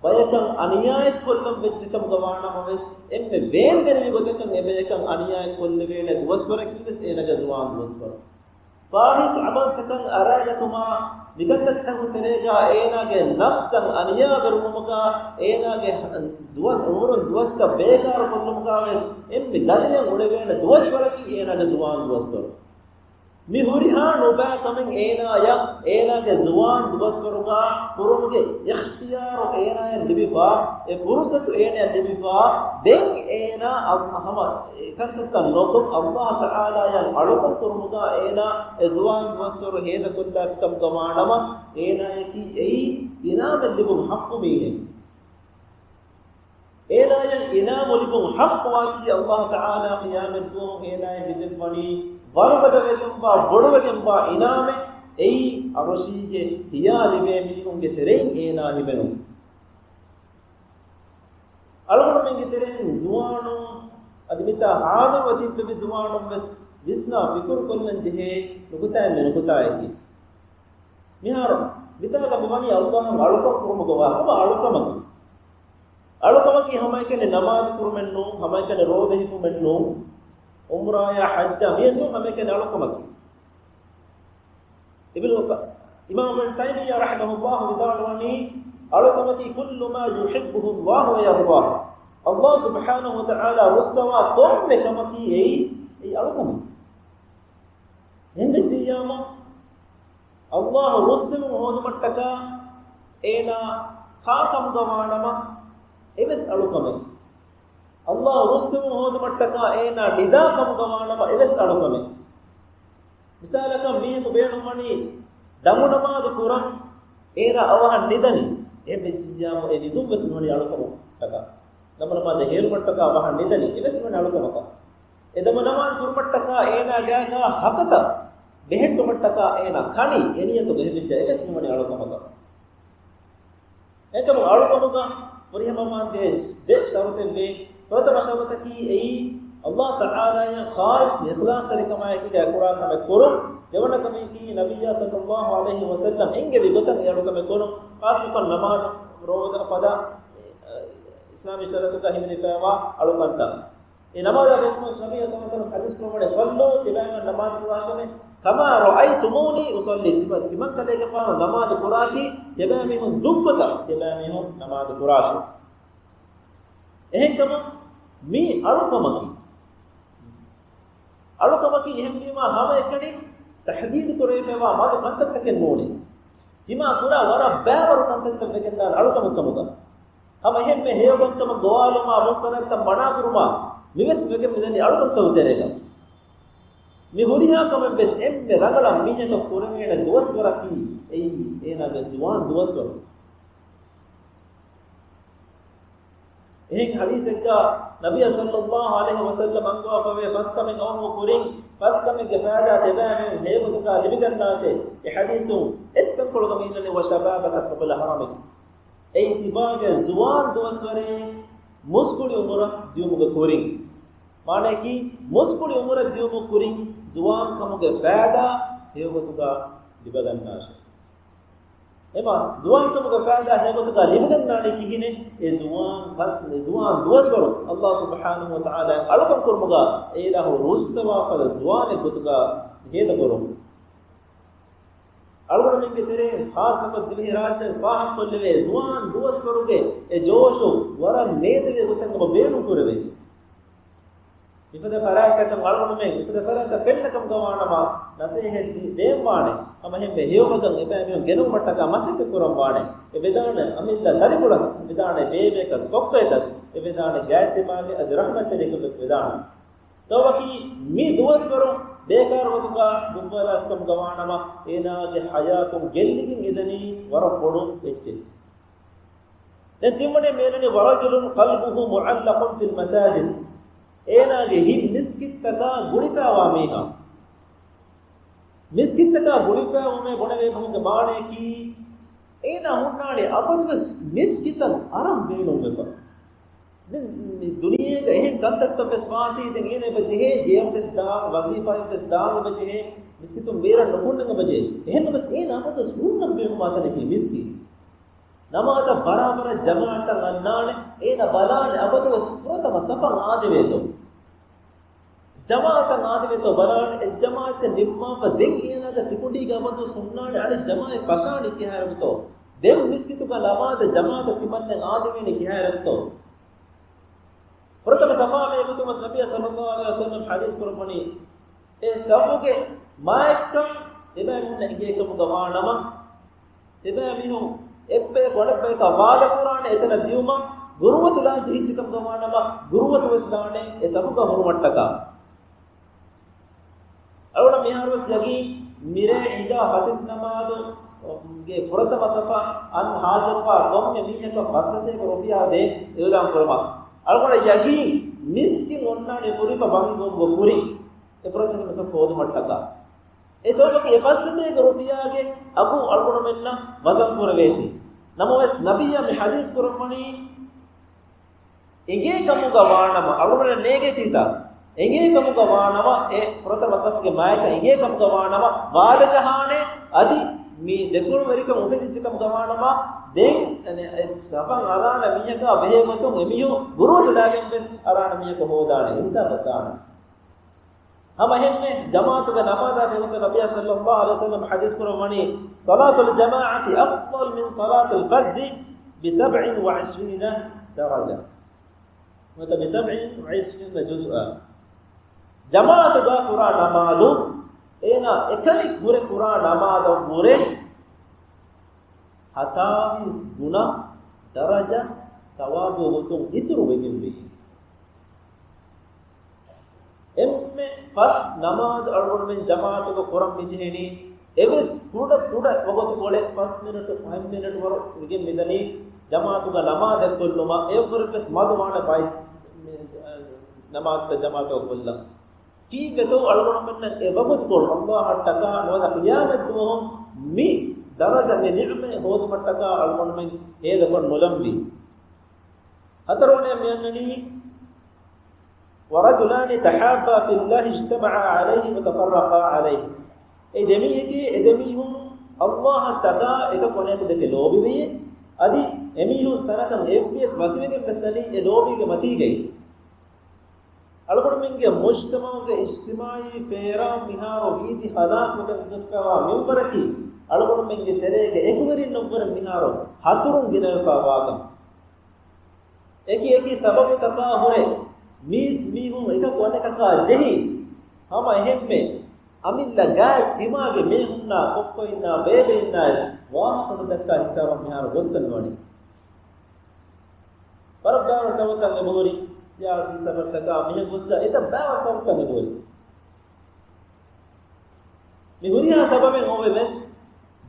ބަޔަކަށް އަނިޔާއެއް ކޮށްލަން ވެއްޖެކަމުގަ ވާނަމަވެސް، އެންމެ ވޭންދެނިވި ގޮތަކަށް އެބަޔަކަށް އަނިޔާއެއް ކޮށްލެވޭނެ ދުވަސްވަރަކީވެސް އޭނާގެ ޒުވާން ދުވަސްވަރު. ފާޙިޝް ޢަމަލުތަކަށް އަރާގަތުމާ، މިކަންތައްތަކުގެ ތެރޭގަ އޭނާގެ ނަފްސަށް އަނިޔާވެރުވުމުގަ، އޭނާގެ ދުވަސް، ޢުމުރުން ދުވަސްތައް ބޭކާރު ކޮށްލުމުގަވެސް އެންމެ ގަދަޔަށް އުޅެވޭނެ ދުވަސްވަރަކީ އޭނާގެ ޒުވާން ދުވަސްވަރު. މި ހުރިހާ ނުބައި ކަމެއް އޭނާޔަށް އޭނާގެ ޒުވާން ދުވަސްވަރުގަ ކުރުމުގެ އިޚްތިޔާރު އޭނާޔަށް ލިބިފަ، އެ ފުރުޞަތު އޭނާޔަށް ލިބިފަ، ދެން އޭނާ އަ-، ހަމަ އެކަންތައްތައް ނުކޮށް، ﷲ ތަޢާލާޔަށް އަޅުކަން ކުރުމުގަ އޭނާ އެ ޒުވާން ދުވަސްވަރު ހޭދަކޮށްލާފިކަމުގަ ވާނަމަ، އޭނާޔަކީ އެއީ އިނާމެއް ލިބުން ޙައްޤު މީހެއް. އޭނާޔަށް އިނާމު ލިބުން ޙައްޤުވާތީ، ﷲ ތަޢާލާ ޤިޔާމަތްދުވަހު އޭނާޔަށް މިދެއްވަނީ ވަރުގަދަވެގެންވާ، ބޮޑުވެގެންވާ އިނާމެއް. އެއީ ޢަރުޝީގެ ހިޔާ ލިބޭ މީހުންގެ ތެރެއިން އޭނާ ހިމެނުން. އަޅުގަނޑުމެންގެ ތެރެއިން ޒުވާނުން އަދި މިތާ ޙާޟިރުވެ ތިއްބެވި ޒުވާނުން ވެސް ވިސްނާ ފިކުރު ކޮށްލަން ޖެހޭ ނުކުތާއެއް މި ނުކުތާއަކީ. މިހާރު މިތާގަ މިވަނީ ﷲ އަށް އަޅުކަން ކުރުމުގަ ވާ ހަމަ އަޅުކަމަކީ. އަޅުކަމަކީ ހަމައެކަނި ނަމާދު ކުރުމެއް ނޫން، ހަމައެކަނި ރޯދަ ހިފުމެއް ނޫން، ޢުމްރާޔާ ޙައްޖާ މިއެއް ނޫން، ހަމައެކަނި އަޅުކަމަކީ. އިބްނު ތަ-، އިމާމު އިބްނު ތައިމިއްޔާ ރަޙިމަހުﷲ ވިދާޅުވަނީ، އަޅުކަމަކީ كل ما يحبه الله ويرضاه. ﷲ ސުބްޙާނަހޫ ވަތަޢާލާ ރުއްސަވާ ކޮންމެ ކަމަކީ އެއީ، އެއީ އަޅުކަމަކީ. އެހެންވެއްޖިއްޔާމު، ﷲ ރުއްސެވުން ހޯދުމަށްޓަކާ އޭނާ ކާކަމުގަ ވާނަމަ އެވެސް އަޅުކަމެއް. ﷲ ރުއްސެވުން ހޯދުމަށްޓަކާ އޭނާ ނިދާކަމުގަ ވާނަމަ އެވެސް އަޅުކަމެއް. މިސާލަކަށް މީހަކު ބޭނުންވަނީ ދަމު ނަމާދު ކުރަން، އޭނާ އަވަހަށް ނިދަނީ. އެހެންވެއްޖިއްޔާމު އެ ނިދުން ވެސް ނުވަނީ އަޅުކަމަކަށްޓަކާ. ދަމު ނަމާދަށް ހޭލުމަށްޓަކާ އަވަހަށް ނިދަނީ. އެވެސް ނުވަނީ އަޅުކަމަކަށް. އެ ދަމު ނަމާދު ކުރުމަށްޓަކާ އޭނާ ގާގާ ހަކަތަ ބެހެއްޓުމަށްޓަކާ އޭނާ ކަނީ އެ ނިޔަތުގަ އެހެންވެއްޖާ އެވެސް ނުވަނީ އަޅުކަމަކަށް. އެކަމު އަޅުކަމުގަ ފުރިހަމަވާންދޭ ދެ ޝަރުތެއްވޭ. ފުރަތަމަ ޝަރުތަކީ އެއީ، ﷲ ތަޢާލާޔަށް ޚާލިޞް އިޚްލާޞްތެރިކަމާއެކީގަ ކުރާ ކަމެއް ކުރުން. ދެވަނަ ކަމަކީ، ނަބިއްޔާ ޞައްލައްލާހު ޢަލައިހި ވަސައްލަމް އެންގެވި ގޮތަށް އެ އަޅުކަމެއް ކުރުން. ޚާއްޞަކޮށް ނަމާދު، ރޯދަ ފަދަ، އިސްލާމީ ޝަރީޢަތުގަ ހިމެނިފައިވާ އަޅުކަންތައް. އެ ނަމާދާ ބެހެއްޓުމަށް ނަބިއްޔާ ޞައްލައްލާހު ޢަލައިހި ވަސައްލަމް ޙަދީޘް ކުރައްވަނީ، ޞައްލޫ، ތިބާމީހުން ނަމާދު ކުރާށޭ، ކަމާ ރައައިތުމޫނީ އުޞައްލީ، ތިމަ-، ތިމަންކަލޭގެފާނު ނަމާދު ކުރާތީ، ތިބާމީހުން ދުއްކޮތަށް، ތިބާމީހުން ނަމާދު ކުރާށޭ. އެހެންކަމުން މީ އަޅުކަމަކީ. އަޅުކަމަކީ އެހެންވީމާ ހަމައެކަނި ތަޙްދީދު ކުރެވިފައިވާ މަދު ކަންތައްތަކެއް ނޫނޭ. ތިމާ ކުރާ ވަރަށް ބައިވަރު ކަންތައްތައް ވެގެންދާނެ އަޅުކަމެއް ކަމުގަ. ހަމަ އެހެންމެ ހެޔޮކަންކަމަށް ގޮވާލުމާ، މުންކަރަތައް މަނާކުރުމާ، މިވެސް ވެގެން މިދަނީ އަޅުކަންތަކުގެ ތެރޭގަ. މި ހުރިހާ ކަމެއް ވެސް އެންމެ ރަނގަޅަށް މީހަކަށް ކުރެވޭނެ ދުވަސްވަރަކީ އެއީ އޭނާގެ ޒުވާން ދުވަސްވަރު. އެހެން ޙަދީޘެއްގަ ނަބިއްޔާ ޞައްލައްލާހު ޢަލައިހި ވަސައްލަމް އަންގަވާފަވޭ، ފަސް ކަމެއް އައުމު ކުރިން، ފަސް ކަމެއްގެ ފައިދާ ތިބާމީހުން ހެޔޮގޮތުގަ ލިބިގަންނާށޭ. އެ ޙަދީޘުން އެއްތަންކޮޅުގަ މި އިންނަނީ، وشبابك قبل هرمك. އެއީ ތިބާގެ ޒުވާން ދުވަސްވަރެއް މުސްކުޅި އުމުރަށް ދިޔުމުގެ ކުރިން. މާނައަކީ، މުސްކުޅި އުމުރަށް ދިޔުމުގެ ކުރިން ޒުވާންކަމުގެ ފައިދާ ހެޔޮގޮތުގަ ލިބިގަންނާށޭ. އެމާ، ޒުވާންކަމުގެ ފައިދާ ހެޔޮގޮތުގަ ލިބިގަންނާނީ ކިހިނެއް؟ އެ ޒުވާން ކަ-، އެ ޒުވާން ދުވަސްވަރު ﷲ ސުބްޙާނަހޫ ވަތަޢާލާ އަޅުކަން ކުރުމުގަ އެއިލާހު ރުއްސަވާފަދަ ޒުވާނެއް ގޮތުގަ ހޭދަކުރުން. އަޅުގަނޑުމެންގެ ތެރެއިން ޚާއްޞަކޮށް ދިވެހިރާއްޖެ ފާހަގަކޮށްލެވޭ ޒުވާން ދުވަސްވަރުގެ އެ ޖޯޝު ވަރަށް ނޭދެވޭ ގޮތެއް ހަމަ ބޭނުންކުރެވޭ. މިފަދަ ފަރާތްތަކަށް އަޅުގަނޑުމެން މިފަދަ ފަރާތްތައް ފެންނަކަމުގަ ވާނަމަ، ނަސޭހަތް ދޭންވާނެ. ހަމަ އެހެންވެ ހެޔޮމަގަށް އެބައިމީހުން ގެނުވުމަށްޓަކާ މަސައްކަތް ކުރަންވާނެ. އެ ވެދާނެ އަމިއްލަ ދަރިފުޅަސް، ވެދާނެ ބޭބެއަކަސް، ކޮއްކޮއަކަސް، އެ ވެދާނެ ގާތްތިމާގެ އަދި ރަޙްމަތްތެރިޔަކަސް ވެސް ވެދާނެ. ސަބަބަކީ މި ދުވަސްވަރު ބޭކާރު ގޮތުގަ ދުއްވާލާފިކަމުގަ ވާނަމަ، އޭނާގެ ޙަޔާތުން ގެއްލިގެން އެދަނީ ވަރަށް ބޮޑު އެއްޗެއް. ދެން ތިންވަނަ މިއަންނަނީ، ورجل قلبه معلق في المساجد. އޭނާގެ ހިތް މިސްކިތްތަކާ ގުޅިފައިވާ މީހާ. މިސްކިތްތަކާ ގުޅިފައިވުމޭ ބުނެވޭ ބަހުގެ މާނަޔަކީ، އޭނާ ހުންނާނެ އަބަދުވެސް މިސްކިތަށް އަރަން ބޭނުންވެފަ. ދެން މި ދުނިޔޭގަ އެހެން ކަންތައްތައް ވެސް ވާތީ، ދެން އޭނަ އެބަ ޖެހޭ، ގެޔަށް ވެސް ދާން، ވަޒީފާއެއް ވެސް ދާން އެބަ ޖެހޭ، މިސްކިތުން ބޭރަށް ނުކުންނަން އެބަ ޖެހޭ. އެހެންނަމަވެސް އޭނަ އަބަދުވެސް ހުންނަން ބޭނުންވާ ތަނަކީ މިސްކިތް. ނަމާދަށް ބަރާބަރަށް ޖަމާޢަތަށް އަންނާނެ، އޭނަ ބަލާނެ އަބަދުވެސް ފުރަތަމަ ސަފަށް އާދެވޭތޯ. ޖަމާޢަތަށް އާދެވޭތޯ ބަލާނެ، އެއް ޖަމާޢަތެއް ނިންމާފަ ދެން އޭނާގެ ސިކުނޑީގެ އަބަދުވެސް ހުންނާނެ އަނެއް ޖަމާޢަތް ފަށާނީ ކިހާއިރަކުތޯ. ދެން މިސްކިތުގަ ނަމާދަށް ޖަމާޢަތަށް ތިމަންނައަށް އާދެވޭނީ ކިހާއިރަކުތޯ. ފުރަތަމަ ސަފާ މޭގޮތުން ވެސް ނަބިއްޔާ ޞައްލައްލާހު ޢަލައިހި ވަސައްލަމް ޙަދީޘް ކުރައްވަނީ، އެ ސަފުގެ މާތްކަން އެބައިމީހުންނަށް އެނގޭ ކަމުގަ ވާނަމަ، އެބައިމީހުން އެއްބަޔަކު އަނެއްބަޔަކާ ވާދަކުރާނެ އެތަނަށް ދިއުމަށް، ގުރުއްވަތު ލާން ޖެހިއްޖެ ކަމުގަ ވާނަމަ، ގުރުއްވަތު ވެސް ލާނެ އެ ސަފުގަ ހުރުމަށްޓަކާ. އަޅުގަނޑަށް މިހާރުވެސް ޔަގީން، މިރޭ ހިނގާ ފަތިސް ނަމާދުގެ ފުރަތަމަ ސަފަށް އަން ހާޒިރުވާ ކޮންމެ މީހަކަށް ފައްސަތޭކަ ރުފިޔާ ދޭން އިޢުލާން ކުރުމަށް. އަޅުގަނޑަށް ޔަގީން މިސްކިތް އޮންނާނީ ފުރިފަ ބަނގި ގޮންގޮ ކުރިން އެ ފުރަތަމަ ސަފަށް ހޯދުމަށްޓަކާ. އެ ސަބަބަކީ އެ ފައްސަތޭކަ ރުފިޔާގެ އަގު އަޅުގަނޑުމެންނަށް ވަޒަން ކުރެވޭތީ. ނަމަވެސް ނަބިއްޔާ މި ޙަދީޘް ކުރައްވަނީ، އެނގޭ ކަމުގަ ވާނަމަ، އަޅުގަނޑަށް ނޭނގޭތީތަ؟ އެނގޭ ކަމުގަ ވާނަމަ، އެ ފުރަތަމަ ސަފުގެ މާތްކަން އެނގޭ ކަމުގަ ވާނަމަ، ވާދަ ޖަހާނެ، އަދި މި ދެކުނުވެރިކަން އުފެދިއްޖެ ކަމުގަ ވާނަމަ، ދެން އެ ސަފަށް އަރާނެ މީހަކާ ބެހޭ ގޮތުން އެމީހުން ގުރުއުތު ލާގެން ވެސް އަރާނެ މީހަކު ހޯދާނެ، ހިސާބަށް ދާނެ. ހަމަ އެހެންމެ ޖަމާޢަތުގެ ނަމާދާ ބެހޭގޮތަށް ނަބިއްޔާ ޞައްލައްލާހު ޢަލައިހި ވަސައްލަމް ޙަދީޘް ކުރައްވަނީ، صلاة الجماعة أفضل من صلاة الفذ بسبع وعشرين درجة. ނުވަތަ بسبع وعشرين جزءا. ޖަމާޢަތުގަ ކުރާ ނަމާދު، އޭނާ އެކަނި ހުރެ ކުރާ ނަމާދަށްވުރެ ހަތާވީސް ގުނަ ދަރަޖަ ސަވާބު ގޮތުން އިތުރު ވެގެންވީ. އެންމެ ފަސް ނަމާދު އަޅުގަނޑުމެން ޖަމާޢަތުގަ ކުރަން މިޖެހެނީ، އެވެސް ކުޑަ ކުޑަ ވަގުތުކޮޅެއް، ފަސް މިނެޓު، ހަތް މިނެޓު ވަރު ވެގެން މިދަނީ ޖަމާޢަތުގަ ނަމާދެއްކޮށްލުމަށް. އެއަށްވުރެ ވެސް މަދު ވާނެ ބައި ނަމާދުތައް ޖަމާޢަތުގަ ކޮށްލަން. ކީއްވެތޯ އަޅުގަނޑުމެންނަށް އެ ވަގުތުކޮޅު އައްލާހަށްޓަކާ ނުވަތަ ޤިޔާމަތްދުވަހު މި ދަރަޖަ، މި ނިޢުމަތް ހޯދުމަށްޓަކާ އަޅުގަނޑުމެން ހޭދަކޮށް ނުލަންވީ. ހަތަރުވަނަ މިއަންނަނީ، ورجلان تحابا في الله اجتمعا عليه وتفرقا عليه. އެ ދެމީހެކޭ، އެ ދެމީހުން އައްލާހަށްޓަކާ އެކަކު އަނެކަކު ދެކެ ލޯބިވެޔޭ، އަދި އެމީހުން ތަނަކަށް އެއްވިޔަސް ވަކިވެގެން ވެސް ދަނީ އެ ލޯބީގެ މަތީގައި. އަޅުގަނޑުމެންގެ މުޖްތަމަޢުގެ އިޖްތިމާޢީ ފޭރާން މިހާރު ވީދި ހަލާކުވެގެން ގޮސްފައިވާ މިންވަރަކީ، އަޅުގަނޑުމެންގެ ތެރޭގެ އެކުވެރިންނަށްވުރެ މިހާރު ހަތުރުން ގިނަވެފަ ވާކަން. އެކި އެކި ސަބަބުތަކާ ހުރެ މީސް މީހުން އެކަކު އަނެކަކާ ޖެހި، ހަމަ އެހެންމެ އަމިއްލަ ގާތް ތިމާގެ މީހުންނާ ކޮއްކޮއިންނާ ބޭބެއިންނާވެސް ވާހަކަ ނުދައްކާ ހިސާބަށް މިހާރު ގޮއްސަން ވަނީ. ވަރަށް ބާވަ ސަބަބުތައް އެބަހުރި، ސިޔާސީ ސަބަބުތަކާ މިހެން ގޮއްސަ އެތައް ބާވަ ސަބަބުތައް އެބަހުރި. މި ހުރިހާ ސަބަބެއް އޮވެ ވެސް،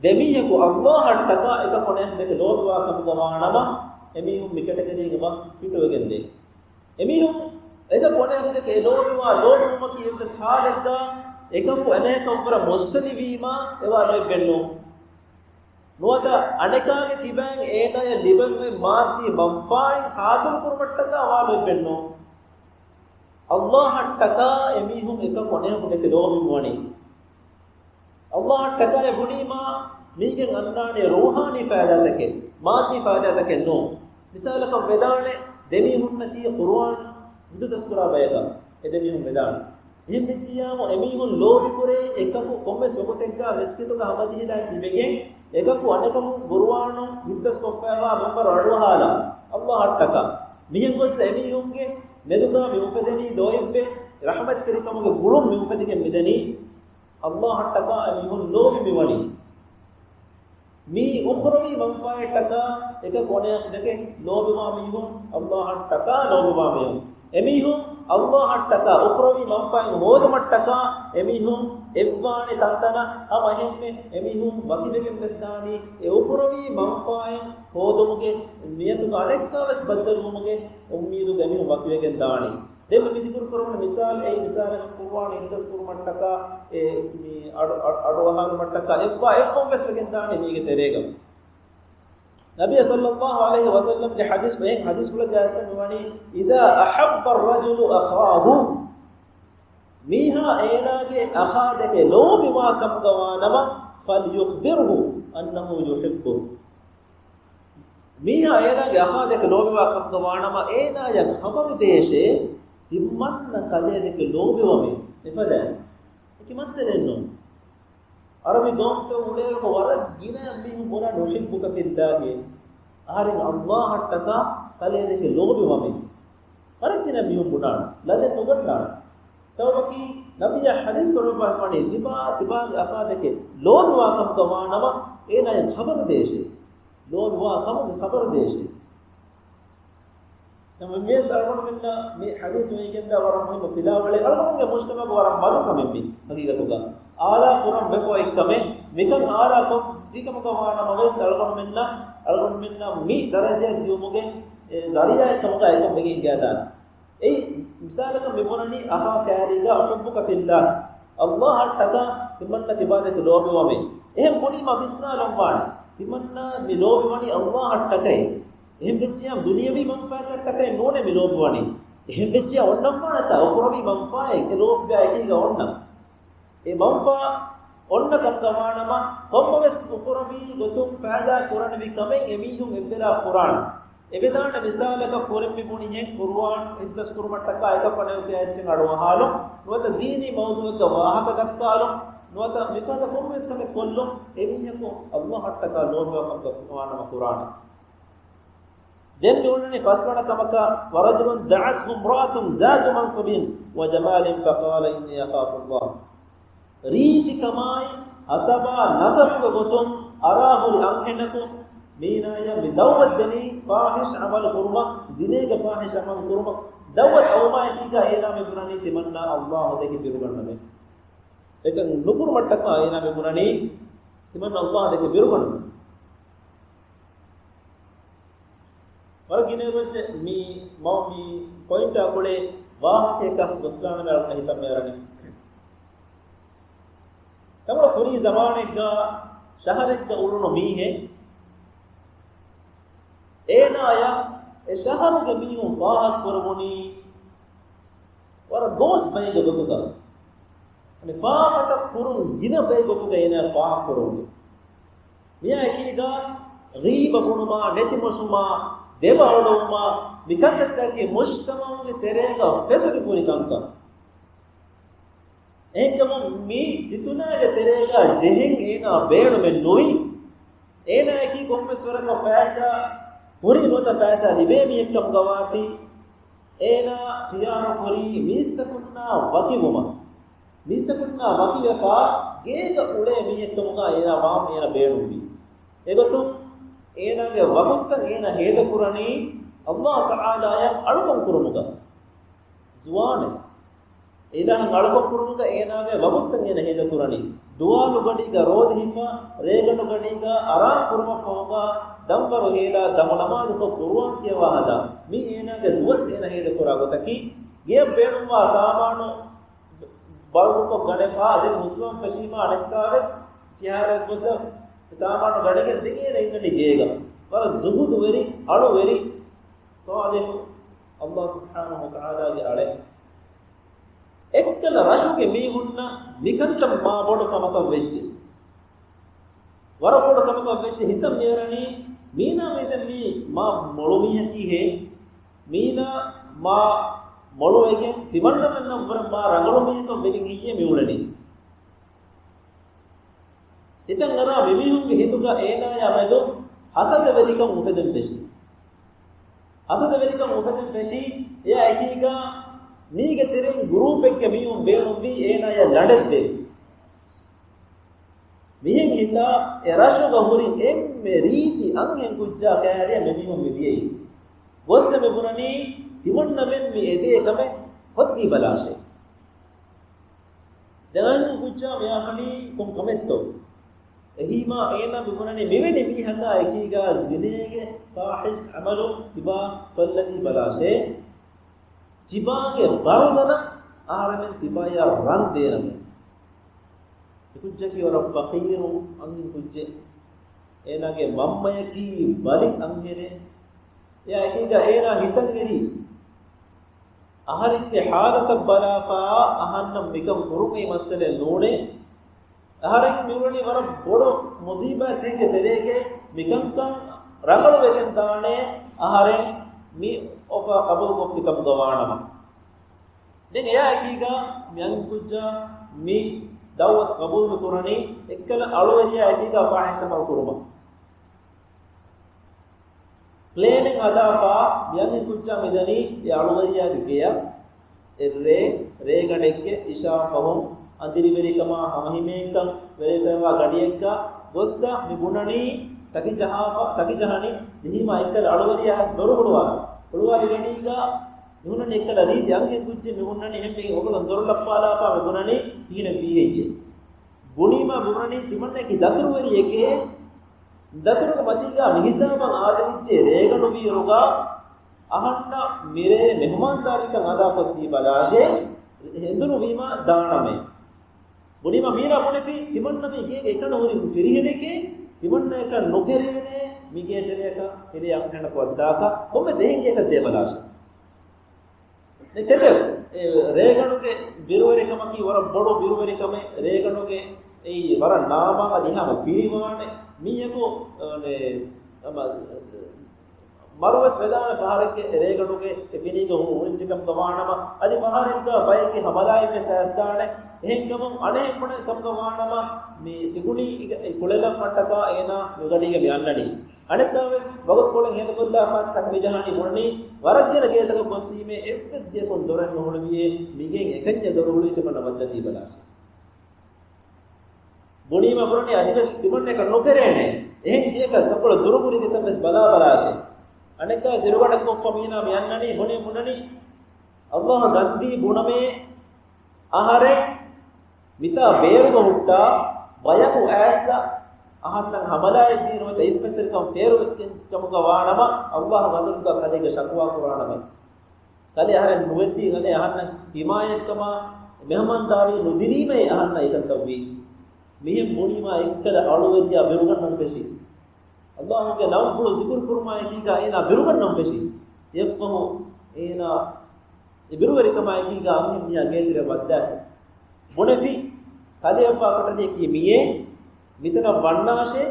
ދެމީހަކު އައްލާހަށްޓަކާ އެކަކު ނޭނގެ ލޯބިވާ ކަމުގަ ވާނަމަ، އެމީހުން މި ކެޓަގަރީގަ މަ ފިޓުވެގެންދޭ. އެމީހުން އެކަކު އަނެކަކު ދެކެ ލޯބިވާ ލޯބިވުމަކީ އެއްވެސް ހާލެއްގަ އެކަކު އަނެކަކަށްވުރެ މުއްސަނދިވީމާ އެވާ ލޯތްބެއްނު. ނުވަތަ އަނެކާގެ ކިބައިން އޭނާޔަށް ލިބެން އޮތް މާއްދީ މަންފާއިން ހާސިލު ކުރުމަށްޓަކާ ވާ ލޯތްބެއްނު. އައްލާހަށްޓަކާ އެމީހުން އެކަކު އަނެކަކަކު ދެކެ ލޯބިވަނީ. އައްލާހަށްޓަކާ އެ ބުނީމާ މީގެން އަންނާނެ ރޫޙާނީ ފައިދާތަކެއް، މާއްދީ ފައިދާތަކެއް ނޫން. މިސާލަކަށް ވެދާނެ ދެމީހުންނަކީ ޤުރުއާން ހިތުދަސްކުރާ ބަޔަކަށް އެ ދެމީހުން ވެދާނެ. އެހެން ވެއްޖިއްޔާމު އެމީހުން ލޯބިކުރޭ އެކަކު ކޮންމެސް ވަގުތެއްގަ މިސްކިތުގަ ހަމަޖެހިލާ ތިބެގެން އެކަކު އަނެކަކު ޤުރުއާނު ހިތުދަސްކޮށްފައިވާ މިންވަރު އަޑުއަހާލާ އައްލާހަށްޓަކާ. މިހެން ގޮއްސަ އެމީހުންގެ މެދުގަ މި އުފެދެނީ ލޯތްބެއް، ރަޙްމަތްތެރިކަމުގެ ގުޅުން މި އުފެދިގެން މިދަނީ، އައްލާހަށްޓަކާ އެމީހުން ލޯބި މިވަނީ. މީ އުޚްރަވީ މަންފާއަށްޓަކާ އެކަކު އަނެކަކަކު ލޯބިވާ މީހުން، އައްލާހަށްޓަކާ ލޯބިވާ މީހުން. އެމީހުން އައްލާހަށްޓަކާ އުޚްރަވީ މަންފާއެއް ހޯދުމަށްޓަކާ އެމީހުން އެއްވާނެ ތަންތަނަށް ހަމަ އެހެންމެ އެމީހުން ވަކިވެގެން ވެސް ދާނީ. އެ އުޚްރަވީ މަންފާއެއް ހޯދުމުގެ ނިޔަތުގަ އަނެއްކާ ވެސް ބައްދަލުވުމުގެ އުއްމީދުގަ އެމީހުން ވަކިވެގެން ދާނީ. ދެން މި ޒިކުރު ކުރުމުން މިސާލު، އެއީ މިސާލަކަށް ކުރުވާނެ އިންދަސް ކުރުމަށްޓަކާ، އެ، މި އަޑު، އަޑު، އަޑުއަހާލުމަށްޓަކާ އެއްވާ އެއްވަން ވެސް ވެގެން ދާނެ މީގެ ތެރޭގަ. ނަބިއްޔާ ޞައްލައްލާހު ޢަލައިހި ވަސައްލަމްގެ ޙަދީޘް ފަހެ، ޙަދީޘްފުޅެއްގެ އަސްލު މިވަނީ، إذا أحب الرجل أخاه، މީހާ އޭނާގެ އަޚާ ދެކެ ލޯބިވާ ކަމުގަ ވާނަމަ، فليخبره أنه يحبه. މީހާ އޭނާގެ އަޚާ ދެކެ ލޯބިވާ ކަމުގަ ވާނަމަ، އޭނާޔަށް ޚަބަރު ދޭށޭ، ތިމަންނަ ކަލޭ ދެކެ ލޯބިވަމޭ. އެފަދައިން އެކި މައްސަލައެއްނޫން. ޢަރަބި ގައުމުތައް އުޅޭއިރު ވަރަށް ގިނަ މީހުން ބުނާ، أحبك في الله. އަހަރެން އައްލާހަށްޓަކާ ކަލޭ ދެކެ ލޯބިވަމޭ. ވަރަށް ގިނަ މީހުން ބުނާނެ، ލަދެއް ނުގަންނާނެ. ސަބަބަކީ، ނަބިއްޔާ ޙަދީޘް ކުރައްވާފަ ވަނީ، ތިބާ، ތިބާގެ އަޚާ ދެކެ ލޯބިވާ ކަމުގަ ވާނަމަ، އޭނާޔަށް ޚަބަރު ދޭށޭ. ލޯބިވާ ކަމުގެ ޚަބަރު ދޭށޭ. ނަމަވެސް އަޅުގަނޑުމެންނަށް މި ޙަދީޘް ވެގެންދާ ވަރަށް މުހިއްމު ފިލާވަޅެއް. އަޅުގަނޑުގެ މުޖްތަމަޢުގަ ވަރަށް މަދު ކަމެއް މި ޙަޤީޤަތުގަ. އާލާ ކުރަން ވެފަ އޮތް ކަމެއް. މިކަން އާލާ ކޮށްފި ކަމުގަ ވާނަމަވެސް އަޅުގަނޑުމެންނަށް، އަޅުގަނޑުމެންނަށް މި ދަރަޖައަށް ދިޔުމުގެ، އެ، ޒަރީޢާއެއް ކަމުގަ އެކަން ވެގެން އިނގޭދާނެ. އެއީ، މިސާލަކަށް މި ބުނަނީ އަޚާ ކައިރީގަ أحبك في الله. އައްލާހަށްޓަކާ ތިމަންނަ ތިބާ ދެކެ ލޯބިވަމޭ. އެހެން ބުނީމަ ވިސްނާލަންވާނެ. ތިމަންނަ މި ލޯބިވަނީ އައްލާހަށްޓަކައި. އެހެން ވެއްޖިޔާ ދުނިޔަވީ މަންފާއަކަށްޓަކައި ނޫނޭ މި ލޯބިވަނީ. އެހެން ވެއްޖިޔާ އޮންނަންވާނެތާ އުޚްރަވީ މަންފާއެއް އެ ލޯބިވާ އެކީގަ އޮންނަ. އެ މަންފާ އޮންނަ ކަމުގަ ވާނަމަ، ކޮންމެވެސް އުޚްރަވީ ގޮތުން ފައިދާ ކުރަނިވި ކަމެއް އެމީހުން އެއްވެލާ ކުރާނެ. އެވެދާނެ މިސާލަކަށް ކުރިން މި ބުނިހެން ޤުރުއާން އިންދަސް ކުރުމަށްޓަކާ އެކަކު އަނެކަކު އެއްޗެއް އަޑުއަހާލުން، ނުވަތަ ދީނީ މައުޟޫޢެއްގަ ވާހަކަ ދައްކާލުން، ނުވަތަ މިފަދަ ކޮންމެވެސް ކަމެއް ކޮށްލުން، އެމީހަކު އައްލާހަށްޓަކާ ލޯބިވާ ކަމުގަ ވާނަމަ ކުރާނެ. ދެން މި އުޅެނީ ފަސްވަނަ ކަމަކަށް، ورجل دعته امرأة ذات منصب وجمال فقال إني أخاف الله. ރީތިކަމާއި ހަސަބާ ނަސަބުގެ ގޮތުން އަރާ ހުރި އަންހެނަކު މީނާޔަށް މި ދައުވަތު ދެނީ ފާޙިޝް ޢަމަލު ކުރުމަށް، ޒިނޭގެ ފާޙިޝް ޢަމަލު ކުރުމަށް. ދައުވަތު އައުމާއެކީގަ އޭނާ މި ބުނަނީ ތިމަންނާ އައްލާހު ދެކެ ބިރުގަންނަމޭ. އެކަން ނުކުރުމަށްޓަކާ އޭނާ މި ބުނަނީ، ތިމަންނަ އައްލާހު ދެކެ ބިރުގަންނަމޭ. ވަރަށް ގިނަ ރޮއްޖެ މި މަ-، މި ޕޮއިންޓާ ކުޅޭ ވާހަކައަކަށް ގޮސްލާނަމޭ އަޅުގަނޑަށް ހިތަށް މިއަރަނީ. ތަންކޮޅެއް ކުރީ ޒަމާނެއްގަ ޝަހަރެއްގަ އުޅުނު މީހެއް، އޭނާޔަށް އެ ޝަހަރުގެ މީހުން ފާހަގަކުރެވުނީ ވަރަށް ގޯސް ބައެއްގެ ގޮތުގަ. އަނެއް ފާފަތައް ކުރުން ގިނަ ބައެއް ގޮތުގަ އޭނާ ފާހަގަކުރެވުނީ. މިއާ އެކީގަ ޣީބަ ބުނުމާ، ނެތިމޮށުމާ، ދެބަ އޮޑުވުމާ، މިކަންތައްތަކީ މުޖްތަމަޢުގެ ތެރޭގަ ފެތުރިފުރި ކަންކަން. އެހެންކަމުން މި ފިތުނާގެ ތެރޭގަ ޖެހެން އޭނާ ބޭނުމެއް ނުވި. އޭނާއަކީ ކޮންމެސް ވަރަކަށް ފައިސާ ހުރި ނުވަތަ ފައިސާ ލިބޭ މީހެއްކަމުގަ ވާތީ، އޭނާ ޚިޔާރު ކުރީ މީސްތަކުންނާ ވަކިވުމަށް. މީސްތަކުންނާ ވަކިވެފާ، ގޭގަ އުޅޭ މީހެއްކަމުގަ އޭނާ ވާން އޭނާ ބޭނުންވީ. އެގޮތުން އޭނާގެ ވަގުތުތައް އޭނާ ހޭދަކުރަނީ އައްލާހު ތަޢާލާޔަށް އަޅުކަން ކުރުމުގަ. ޒުވާނެއް. އިލާހަށް އަޅުކަން ކުރުމުގަ އޭނާގެ ވަގުތުތައް އޭނާ ހޭދަކުރަނީ. ދުވާލު ގަޑީގަ ރޯދަ ހިފާ، ރޭގަނޑު ގަޑީގަ އަރާމް ކުރުމަށްފަހުގަ ދަންވަރު ހޭލާ، ދަމު ނަމާދުކޮށް، ޤުރުއާން ކިޔަވާ ހަދާ. މީ އޭނާގެ ދުވަސް އޭނާ ހޭދަކުރާ ގޮތަކީ. ގެޔަށް ބޭނުންވާ ސާމާނު ބަލްދުކޮށް ގަނެފާ، ދެން ހުސްވަން ފެށީމާ އަނެއްކާވެސް ފިހާރައަށް ގޮސް ސާމާނު ގަނެގެން ދެން އޭނާ އިންނަނީ ގޭގަ. ވަރަށް ޒުހުދުވެރި، އަޅުވެރި، ޞާލިޙު، އައްލާހު ސުބްޙާނަހު ވަތަޢާލާގެ އަޅެއް. އެއްކަލަ ރަށުގެ މީހުންނަށް މިކަންތައް މާ ބޮޑު ކަމަކަށް ވެއްޖެ. ވަރަށް ބޮޑު ކަމަކަށް ވެއްޖެ. ހިތަށް މިއަރަނީ، މީނާ މީދެން މީ މާ މޮޅު މީހަކީ ހޭ. މީނާ މާ މޮޅުވެގެން ތިމަންނަމެންނަށްވުރެ މާ ރަނގަޅު މީހަކަށް ވެގެން ހެއްޔޭ މިއުޅެނީ. ހިތަށް އަރާ މިމީހުންގެ ހިތުގަ އޭނާޔާ މެދު ހަސަދަވެރިކަން އުފެދެން ފެށި. ހަސަދަވެރިކަން އުފެދެން ފެށީ، އެއާ އެކީގަ މީގެ ތެރެއިން ގުރޫޕެއްގެ މީހުން ބޭނުންވީ އޭނާޔަށް ލަނޑެއްދޭން. މިހެން ހިތާ އެ ރަށުގަ ހުރި އެންމެ ރީތި އަންހެން ކުއްޖާ ކައިރިއަށް މި މީހުން މި ދިޔައީ. ގޮއްސަ މި ބުނަނީ ތިމަންނަމެން މި އެދޭ ކަމެއް ކޮށްދީބަލާށޭ. ދެން އަންހެން ކުއްޖާ މި އަހަނީ ކޮން ކަމެއްތޯ؟ އެހީމާ އޭނާ މި ބުނަނީ މިވެނި މީހަކާ އެކީގާ ޒިނޭގެ ފާޙިޝް ޢަމަލު ތިބާ ކޮށްލަދީބަލާށޭ. ތިބާގެ ބަރުދަނަށް އަހަރެމެން ތިބާޔާ ރަން ދޭނަމޭ. އެ ކުއްޖަކީ ވަރަށް ފަޤީރު އަންހެން ކުއްޖެއް. އޭނާގެ މަންމަޔަކީ ބަލި އަންހެނެއް. އެއާ އެކީގަ އޭނާ ހިތަށް އެރީ އަހަރެންގެ ޙާލަތަށް ބަލާފާ އަހަންނަށް މިކަން ކުރުމީ މައްސަލައެއް ނޫނޭ. އަހަރެން މިއުޅެނީ ވަރަށް ބޮޑު މުޞީބާތެއްގެ ތެރޭގެ މިކަންކަން ރަނގަޅުވެގެން ދާނެ އަހަރެން މި އޮފާ ޤަބޫލުކޮށްފިކަމުގަ ވާނަމަ. ދެން އެޔާ އެކީގަ މި އަންހެން ކުއްޖާ މި ދަޢުވަތު ޤަބޫލު މި ކުރަނީ އެއްކަލަ އަޅުވެރިޔާ އެކީގަ ފާޙިޝް ޢަމަލު ކުރުމަށް. ޕްލޭނެއް ހަދާފާ މި އަންހެން ކުއްޖާ މިދަނީ އެ އަޅުވެރިޔާގެ ގެޔަށް. އެއްރޭ ރޭގަނޑެއްގެ އިޝާ ފަހުން އަނދިރިވެރިކަމާ ހަމަހިމޭންކަން ވެރިފައިވާ ގަޑިއެއްގަ ގޮއްސަ މި ބުނަނީ ޓަކި ޖަހާފަ، ޓަކި ޖަހަނީ. ދިހީމާ އެއްކަލަ އަޅުވެރިޔާ އައިސް ދޮރު ހުޅުވާލި. ހުޅުވާލި ގަޑީގަ މި ހުންނަނީ އެއްކަލަ ރީތި އަންހެން ކުއްޖެއް މި ހުންނަނީ. އެހެންވެގެން ވަގުތުން ދޮރު ލައްޕާލާފާ މި ބުނަނީ ކިހިނެއް ވީހެއްޔޭ. ބުނީމާ ބުނަނީ ތިމަންނައަކީ ދަތުރުވެރިއެކޭ. ދަތުރުގެ މަތީގަ މިހިސާބަށް އާދެވިއްޖެ ރޭގަނޑު ވީއިރުގަ އަހަންނަށް މިރޭ މެހުމާންދާރީކަން އަދާކޮށްދީބަލާށޭ، ހެނދުނު ވީމާ ދާނަމޭ. ބުނީމަ މީނާ ބުނެފި ތިމަންނަ މީ ގޭގެ އެކަން ހުރި ފިރިހެނެކޭ، ތިމަންނައަކަށް ނުކެރޭނޭ މިގޭ ތެރެއަކަށް ހެރޭ އަންހެނަކު އައްދާކަށް. ކޮންމެސް އެހެން ގެއަކަށް ދޭބަލާށޭ. ދެން ތެދެއް، އެ ރޭގަނޑުގެ ބިރުވެރިކަމަކީ ވަރަށް ބޮޑު ބިރުވެރިކަމެއް. ރޭގަނޑުގެ އެއީ ވަރަށް ނާމާ އަދި ހަމަ ފިރިވާނެ މީހަކު، އަނެ، ހަމަ މަރުވެސް ވެދާނެ ފަހަރެއްގެ ރޭގަނޑުގެ އެ ފިނީގަ ހު-، ހުރިއްޖެ ކަމުގަ ވާނަމަ، އަދި ފަހަރެއްގަ ބައެއްގެ ހަމަލާއެއްވެސް އައިސްދާނެ. އެހެންކަމުން އަނެއް ބުނެ ކަމުގަ ވާނަމަ، މި ސިކުނޑީގެ ކުޅެލަން މައްޓަކާ އޭނާ މި ގަޑީގަ މި އަންނަނީ. އަނެއްކާވެސް ވަގުތުކޮޅެއް ހޭދަކޮށްލާފަސް ޓަކި މި ޖަހަނީ ބުނަނީ، ވަރަށް ގިނަ ގޭތަކަށް ގޮއްސީމޭ އެއްވެސް ގެއަކުން ދޮރެއް ނުހުޅުވިއޭ، މިގެން އެކަންޏެއް ދޮރު ހުޅުވީ ތިމަންނަ ވައްދަދީބަލާށޭ. ބުނީމަ ބުނަނީ އަދިވެސް ތިމަންނައަކަށް ނުކެރޭނެ. އެހެން ގެއަކަށް ތަންކޮޅެއް ދުރުހުރި ގޮތަށްވެސް ބަލާބަލާށޭ. އަނެއްކާވެސް އިރުގަޑެއްކޮށްފަ މީނާ މި އަންނަނީ ބުނީ ބުނަނީ، އައްލާހު ގަންދީ ބުނަމޭ އަހަރެން މިތާ ބޭރުގަ ހުއްޓާ ބަޔަކު އައިއްސަ އަހަންނަށް ހަމަލާއެއް ދީ ނުވަތަ އިއްފަތްތެރިކަން ފޭރުވެއްޖެ ކަމުގަ ވާނަމަ، އައްލާހު ގަދަރުގަ ކަލޭގެ ޝަކުވާ ކުރާނަމޭ. ކަލޭ އަހަރެން ނުވެއްދީ، ކަލޭ އަހަންނަށް ހިމާޔަތްކަމާ މެހުމާންދާރީ ނުދިނީމޭ އަހަންނަށް އެކަންތައް ވީ. މިހެން ބުނީމާ އެއްކަލަ އަޅުވެރިޔާ ބިރުގަންނަން ފެށި. އައްލާހުގެ ނަންފުޅު ޒިކުރު ކުރުމާއެކީގަ އޭނާ ބިރުގަންނަން ފެށި. އެއަށްފަހު އޭނާ އެ ބިރުވެރިކަމާއެކީގަ އަންހެން މީހާ ގޭތެރެއަށް ވައްދާފި. ބުނެފި، ކަލެއަށްވާ ކަޓަނިއަކީ މިއޭ، މިތަނަށް ވަންނާށޭ،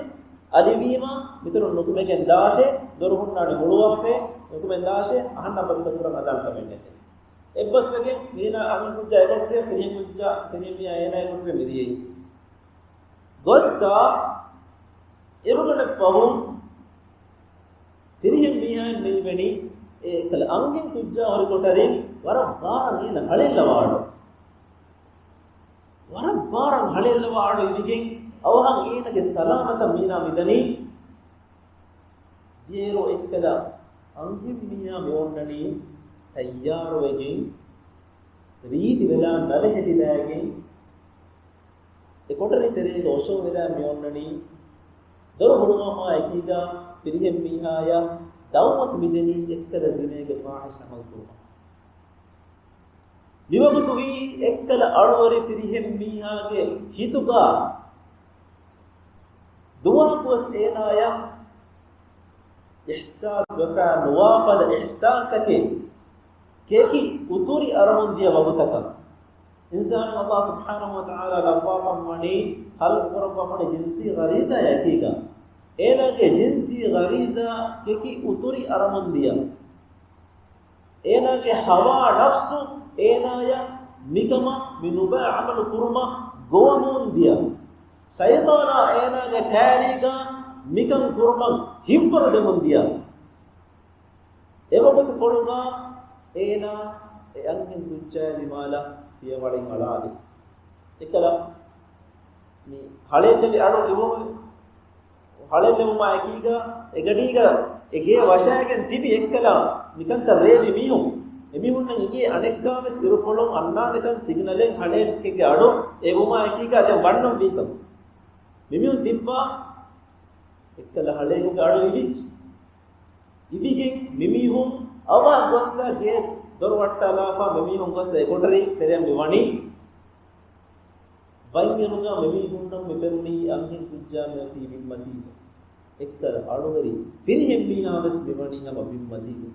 އަލިވީމާ، މިތަނުން ނުކުމެގެން ދާށޭ، ދޮރު ހުންނާނެ ހުޅުވާފޭ، ނުކުމެން ދާށޭ، އަހަންނަށް ބަލިތައް ކުރަން ހަދާން ކަމެއް ނެތޭ. އެއްބަސްވެގެން މީނާ އަންހެން ކުއްޖާ އެކޮޓަރިއަށް ފިރިހެން ކުއްޖާ، ފިރިހެން މީހާ އޭނާ އެކޮޓަރިއަށް މިދިޔައީ. ގޮއްސަ އިރުގަނޑެއް ފަހުން ފިރިހެން މީހާއިން މި އިވެނީ އެ އެއްކަލަ އަންހެން ކުއްޖާ ހުރި ކޮޓަރިން ވަރަށް ބާރަށް އޭނަ ހަޅޭއްލަވާ އަޑު. ވަރަށް ބާރަށް ހަޅޭއްލަވާ އަޑު އިވިގެން އަވަހަށް އޭނަގެ ސަލާމަތަށް މީނާ މިދަނީ. ދިޔައިރު އެއްކަލަ އަންހެން މީހާ މި އޮންނަނީ ތައްޔާރުވެގެން ރީތި ވެލާ ނަލަ ހެދިލައިގެން އެ ކޮޓަރި ތެރޭގަ އޮށޯވެލާ މި އޮންނަނީ. ދޮރު ހުޅުވުމާ އެކީގަ ފިރިހެން މީހާޔަށް ދައުވަތު މިދެނީ އެއްކަލަ ޒިނޭގެ ފާޙިޝް ޢަމަލު ކުރުމަށް. މިވަގުތު ވީ އެއްކަލަ އަޅުވެރި ފިރިހެން މީހާގެ ހިތުގަ ދުވަހަކުވެސް އޭނާޔަށް އިޙްސާސް ވެފަ ނުވާ ފަދަ އިޙްސާސްތަކެއް ކެކި އުތުރި އަރަމުން ދިޔަ ވަގުތަކަށް. އިންސާނު ﷲ ސުބްޙާނަހޫ ވަތަޢާލާ ލައްވާފަ ވަނީ، ޚަލްޤު ކުރައްވާފަ ވަނީ ޖިންސީ ޣަރީޒާ އެކީގަ. އޭނާގެ ޖިންސީ ޣަރީޒާ ކެކި އުތުރި އަރަމުން ދިޔަ. އޭނާގެ ހަވާ ނަފްސު އޭނާޔަށް މިކަމަށް މި ނުބައި ޢަމަލު ކުރުމަށް ގޮވަމުން ދިޔަ. ޝައިޠާނާ އޭނާގެ ކައިރީގަ މިކަން ކުރުމަށް ހިއްވަރު ދެމުން ދިޔަ. އެވަގުތު ކޮޅުގަ އޭނާ އެ އަންހެން ކުއްޖާ ދިމާލަށް ފިޔަވަޅެއް އަޅާލި. އެކަލަ މި ހަޅޭއްލެވި އަޑު އިވުނު، ހަޅޭއްލެވުމާ އެކީގަ އެ ގަޑީގަ އެ ގޭ ވަށާގެން ތިބި އެއްކަލަ މިކަންތައް ރޭވި މީހުން. އެމީހުންނަށް އިނގޭ އަނެއްކާވެސް އިރުކޮޅުން އަންނާނެކަން ސިގްނަލެއް ހަޅޭއްކެއްގެ އަޑު އެވުމާ އެކީގަ ދެން ވަންނަން ވީކަމަށް. މިމީހުން ތިއްބާ އެއްކަލަ ހަޅޭގެ އަޑު އިވިއްޖެ. އިވިގެން މިމީހުން އަވަހަށް ގޮއްސަ ގޭ ދޮރު ވައްޓާލާފަ މިމީހުން ގޮއްސަ އެ ކޮޓަރި ތެރެއަށް މި ވަނީ. ވަންޏަނުގަ މިމީހުންނަށް މި ފެނުނީ އަންހެން ކުއްޖާ މިއޮތީ ބިންމަތީގަ. އެއްކަލަ އަޅުވެރި ފިރިހެން މީހާ ވެސް މި ވަނީ ހަމަ ބިންމަތީގަ.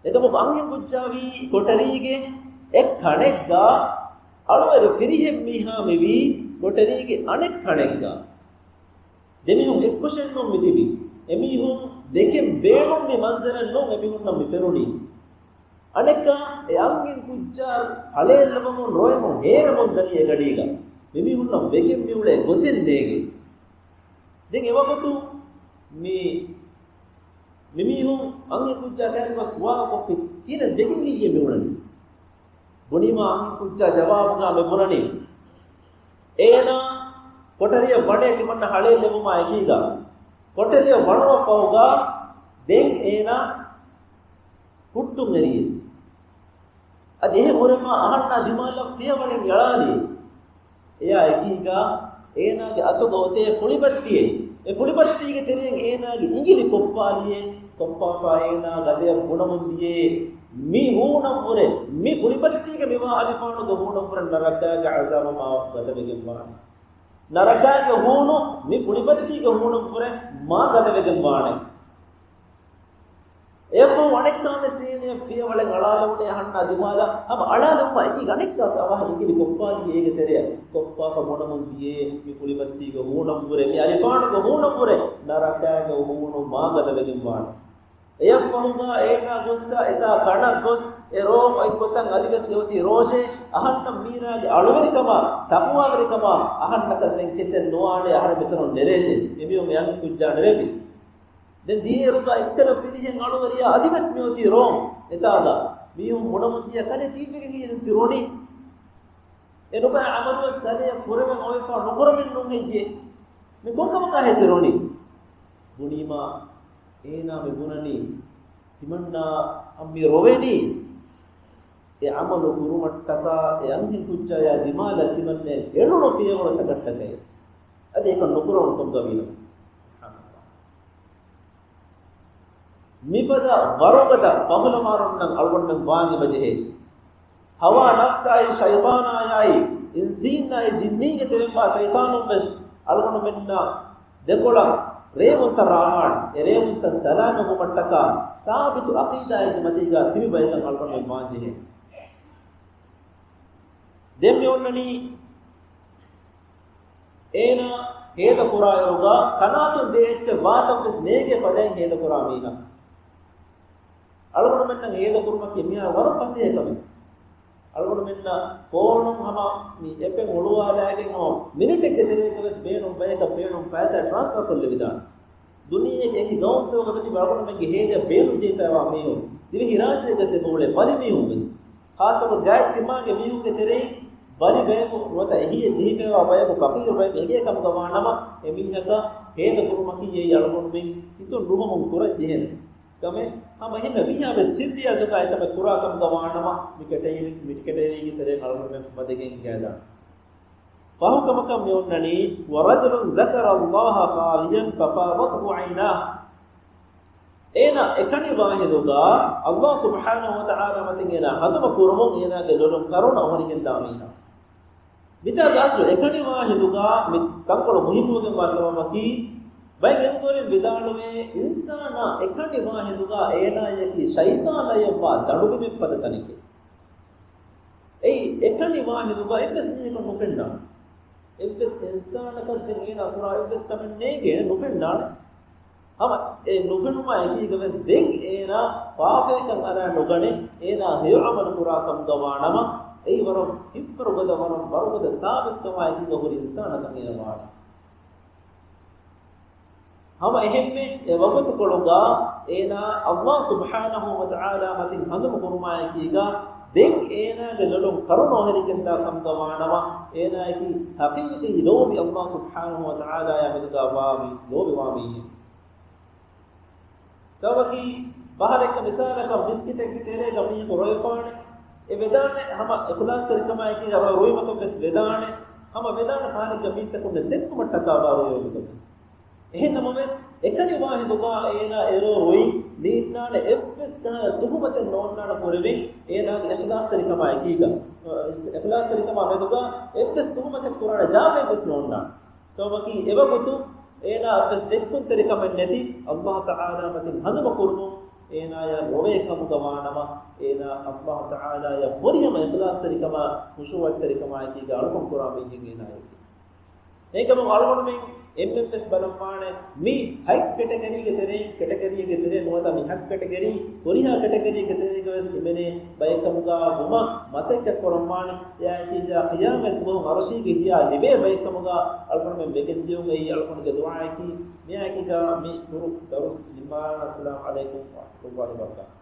އެކަމަކު އަންހެން ކުއްޖާ ވީ ކޮޓަރީގެ އެއް ކަނެއްގަ، އަޅުވެރި ފިރިހެން މީހާ މިވީ ކޮޓަރީގެ އަނެއް ކަނެއްގަ. ދެމީހުން އެއްކޮށެއް ނޫން މިތިބީ. އެމީހުން ދެކެން ބޭނުންވި މަންޒަރެއް ނޫން އެމީހުންނަށް މި ފެނުނީ. އަނެއްކާ އެ އަންހެން ކުއްޖާ ހަޅޭއްލަވަމުން ރޮއެމުން ހޭރަމުން ދަނީ އެ ގަޑީގަ. މިމީހުންނަށް ވެގެން މިއުޅޭ ގޮތެއް ނޭނގެ. ދެން އެވަގުތު މި، މިމީހުން އަންހެން ކުއްޖާ ކައިރި ގޮސް ސުވާލު ކޮށްފި ކިހިނެއް ވެގެން ހެއްޔޭ މި އުޅެނީ؟ ބުނީމާ އަންހެން ކުއްޖާ ޖަވާބުގަ މި ބުނަނީ، އޭނާ ކޮޓަރިއަށް ވަނޭ ތިމަންނަ ހަޅޭއްލެވުމާ އެކީގަ، ކޮޓަރިއަށް ވަނުމަށްފަހުގަ ދެން އޭނާ ހުއްޓުން އެރިއޭ. އަދި އެހެން ހުރެފާ އަހަންނާ ދިމާލަށް ފިޔަވަޅެއް އަޅާލި. އެޔާ އެކީގަ އޭނާގެ އަތުގަ އޮތޭ ފުޅިބައްތިއެއް. އެ ފުޅިބައްތީގެ ތެރެއިން އޭނާގެ އިނގިލި ކޮށްޕާލިއޭ. ކޮށްޕާފާ އޭނާ ގަދަޔަށް ބުނަމުން ދިޔޭ، މި ހޫނަށްވުރެ، މި ފުޅިބައްތީގެ މިވާ އަލިފާނުގެ ހޫނަށްވުރެ ނަރަކާގެ ޢަޒާބު މާ ގަދަވެގެން ވާނެ. ނަރަކާގެ ހޫނު މި ފުޅިބައްތީގެ ހޫނަށްވުރެ މާ ގަދަވެގެން ވާނެ. އެއަށްފަހު އަނެއްކާވެސް އޭނަޔަށް ފިޔަވަޅެއް އަޅާލެވުނޭ އަހަންނާ ދިމާލަށް. ހަމަ އަޅާލެވުމާ އެކީގަ އަނެއްކާވެސް އަވަހަށް އިނގިލި ކޮށްޕާލި އޭގެ ތެރެއަށް. ކޮށްޕާފަ ބުނަމުން ދިޔޭ، މި ފުޅިބައްތީގެ ހޫނަށްވުރެ، މި އަލިފާނުގެ ހޫނަށްވުރެ ނަރަކާގެ ހޫނު މާ ގަދަވެގެން ވާނެ. އެއަށްފަހުގަ އޭނާ ގޮއްސަ އެތާ ކަނޑަށް ގޮސް، އެ ރޯމް އޮތްގޮތަށް އަދިވެސް އެއޮތީ ރޯށޭ، އަހަންނަށް މީނާގެ އަޅުވެރިކަމާ، ތަޤްވާވެރިކަމާ، އަހަންނަކަށް ދެން ކެތެއް ނުވާނޭ، އަހަރެން މިތަނުން ނެރޭށޭ. އެމީހުން އެ އަންހެން ކުއްޖާ ނެރެފި. ދެން ދިޔައިރުގަ އެއްކަލަ ފިރިހެން އަޅުވެރިޔާ އަދިވެސް މިއޮތީ ރޯމް އެތާގަ. މީހުން ބުނަމުން ދިޔަ ކަލޭ ކީއްވެގެން އިން ތި ރޮނީ؟ އެ ނުބައި ޢަމަލުވެސް ކަލެޔަށް ކުރެވެން އޮވެފަ ނުކުރަމެއް ނޫން ހެއްޔޭ؟ މި ކޮންކަމަކާ ހޭ ތި ރޮނީ؟ ބުނީމާ އޭނާ މި ބުނަނީ، ތިމަންނާ މި ރޮވެނީ އެ ޢަމަލު ކުރުމަށްޓަކާ އެ އަންހެން ކުއްޖާޔާ ދިމާލަށް ތިމަންނަ އެޅުނު ފިޔަވަޅުތަކަށްޓަކައި. އަދި އެކަން ނުކުރަވަން ކޮންގަވީނަމަސް. ސުބްޙާނަﷲ. މިފަދަ ވަރުގަދަ ފަހުލަވާރުންނަށް އަޅުގަނޑުމެން ވާން އެބަޖެހޭ. ހަވާ ނަފްސާއި ޝައިޠާނާޔާއި އިންސީންނާއި ޖިންނީގެ ތެރެއިންވާ ޝައިޠާނުން ވެސް އަޅުގަނޑުމެންނަށް ދެކޮޅަށް ރޭވުންތައް ރާވާން. އެ ރޭވުންތައް ސަލާމަތްވުމަށްޓަކާ ސާބިތު ޢަޤީދާއެއްގެ މަތީގަ ތިބި ބަޔަކަށް އަޅުގަނޑުމެން ވާންޖެހޭ. ދެން މި އޮންނަނީ އޭނާ ހޭދަކުރާއިރުގަ ކަނާތުން ދޭ އެއްޗެއް ވާތަން ވެސް ނޭގޭ ފަދައިން ހޭދަކުރާ މީހާ. އަޅުގަނޑުމެންނަށް ހޭދަކުރުމަކީ މިހާރު ވަރަށް ފަސޭހަ ކަމެއް. އަޅުގަނޑުމެންނަށް ފޯނުން ހަމަ މި އެޕެއް އުޅުވާލާގެން ހަމަ މިނިޓެއްގެ ތެރޭގަ ވެސް ބޭނުން ބަޔަކަށް ބޭނުން ފައިސާ ޓްރާންސްފަރ ކޮށްލެވިދާނެ. ދުނިޔޭގެ އެކި ގައުމުތަކުގަ މިތިބި އަޅުގަނޑުމެންގެ ހޭދަޔަށް ބޭނުންޖެހިފައިވާ މީހުން، ދިވެހިރާއްޖޭގަ ވެސް އެބައުޅޭ ބަލި މީހުން ވެސް. ޚާއްޞަކޮށް ގާތް ތިމާގެ މީހުންގެ ތެރެއިން ބަލި ބަޔަކު ނުވަތަ އެހީއެއް ޖެހިފައިވާ ބަޔަކު، ފަޤީރު ބަޔަކު އެނގޭ ކަމުގަ ވާނަމަ، އެ މީހަކަށް ހޭދަކުރުމަކީ އެއީ އަޅުގަނޑުމެން ހިތުން ނުހަމުން ކުރަން ޖެހޭނެ ކަމެއް. ހަމަ އެހެންމެ މީހާވެސް ސިއްރިއްޔާ ޖަގައި ކަމެއް ކުރާ ކަމުގަ ވާނަމަ، މި ކެޓަގަރީ، މި ކެޓަގަރީގެ ތެރެއިން އަޅުގަނޑުމެން ވަދެގެން އިނގޭދާނެ. ފަހު ކަމަކަށް މި އޮންނަނީ، وَرَجُلٌ ذَكَرَ اللَّهَ خَالِيًا فَفَاضَتْ عَيْنَاهُ. އޭނާ އެކަނި ވާހިނދުގަ ﷲ ސުބްޙާނަހޫ ވަތަޢާލާ މަތިން އޭނާ ހަނދުމަ ކުރުމުން އޭނާގެ ލޮލުން ކަރުނަ އޮހޮރިގެންދާ މީހާ. މިތާގަ އަސްލު އެކަނި ވާހިނދުގަ މި ތަންކޮޅު މުހިއްމުވެގެންވާ ސަބަބަކީ، ބައެއް ޢިލްމުވެރިން ވިދާޅުވޭ، އިންސާނާ އެކަނި ވާހިނދުގަ އޭނާޔަކީ ޝައިޠާނާޔަށްވާ ދަނޑުބިމެއް ފަދަ ތަނެކޭ. އެއީ އެކަނި ވާހިނދުގަ އެއްވެސް މީހަކަށް ނުފެންނާނެ. އެއްވެސް އިންސާނަކަށް ދެން އޭނާ ކުރާ އެއްވެސް ކަމެއް ނޭނގޭ، ނުފެންނާނެ. ހަމަ އެ ނުފެނުމާ އެކީގަ ވެސް ދެން އޭނާ ފާފަޔަކަށް އަރާ ނުގަނެ، އޭނާ ހެޔޮ ޢަމަލު ކުރާ ކަމުގަ ވާނަމަ، އެއީ ވަރަށް ހިތްވަރުގަދަ، ވަރަށް ވަރުގަދަ ސާބިތުކަމާ އެކީގަ ހުރި އިންސާނަކަށް އޭނާ ވާނެ. ހަމަ އެހެންމެ އެ ވަގުތުކޮޅުގަ އޭނާ ﷲ ސުބްޙާނަހޫ ވަތަޢާލާ މަތިން ހަނދުމަ ކުރުމާއެކީގަ، ދެން އޭނާގެ ލޮލުން ކަރުނަ އޮހެރިގެންދާ ކަމުގަ ވާނަމަ، އޭނާއަކީ ޙަޤީޤީ ލޯބި ﷲ ސުބްޙާނަހޫ ވަތަޢާލާޔާ މެދުގަ ވާވީ، ލޯބިވާމީހެއް. ސަބަބަކީ، ފަހަރެއްގަ މިސާލަކަށް މިސްކިތެއްގެ ތެރޭގަ މީހަކު ރޮއެފާނެ، އެ ވެދާނެ ހަމަ އިޚްލާޞްތެރިކަމާއެކީ ރޮއެ ރުއިމަކަށް ވެސް ވެދާނެ، ހަމަ ވެދާނެ ފަހަރެއްގަ މީސްތަކުންނަށް ދެއްކުމަށްޓަކާ ވާ ރޮއެވުމަކަށް ވެސް. އެހެންނަމަވެސް، އެކަނި ވާ ހިނދުގަ އޭނާ އެ ރޮ ރުއިން ނީންނާނެ އެއްވެސް ގަހަ ތުހުމަތެއް ނޯންނާނެ ކުރެވެން އޭނާގެ އިޚްލާޞްތެރިކަމާ އެކީގަ، އިޚްލާޞްތެރިކަމާ މެދުގަ އެއްވެސް ތުހުމަތެއް ކުރާނެ ޖާގައެއްވެސް ނޯންނާނެ. ސަބަބަކީ އެވަގުތު އޭނާ އެއްވެސް ދެއްކުންތެރިކަމެއް ނެތި ﷲ ތަޢާލާ މަތިން ހަނދުމަ ކުރުމުން އޭނާޔަށް ރޮވޭ ކަމުގަ ވާނަމަ، އޭނާ ﷲ ތަޢާލާޔަށް ފުރިހަމަ އިޚްލާޞްތެރިކަމާ، ޚުޝޫޢަތްތެރިކަމާއެކީގަ އަޅުކަން ކުރާ މީހެއް އޭނާއެކީ. އެހެންކަމުން އަޅުގަނޑުމެން އެންމެންވެސް ބަލަންވާނެ، މި ހަތް ކެޓަގަރީގެ ތެރެއިން، ކެޓަގަރީއެއްގެ ތެރެއިން ނުވަތަ މި ހަތް ކެޓަގަރީ ހުރިހާ ކެޓަގަރީއެއްގެ ތެރޭގަވެސް ހިމެނޭ ބައެއްކަމުގަ ވުމަށް މަސައްކަތް ކުރަންވާނެ. އެއާއެކީގަ ޤިޔާމަތް ދުވަހު އަރުޝީގެ ހިޔާ ލިބޭ ބައެއްކަމުގަ އަޅުގަނޑުމެން ވެގެންދިޔުން އެއީ އަޅުގަނޑުގެ ދުޢާއަކީ. މިއާއެކީގަ މި ކުރު ދަރުސް ނިންމާލަން. އައްސަލާމު ޢަލައިކުމް ވަރަޙްމަތުﷲ ވަބަރަކާތުހު.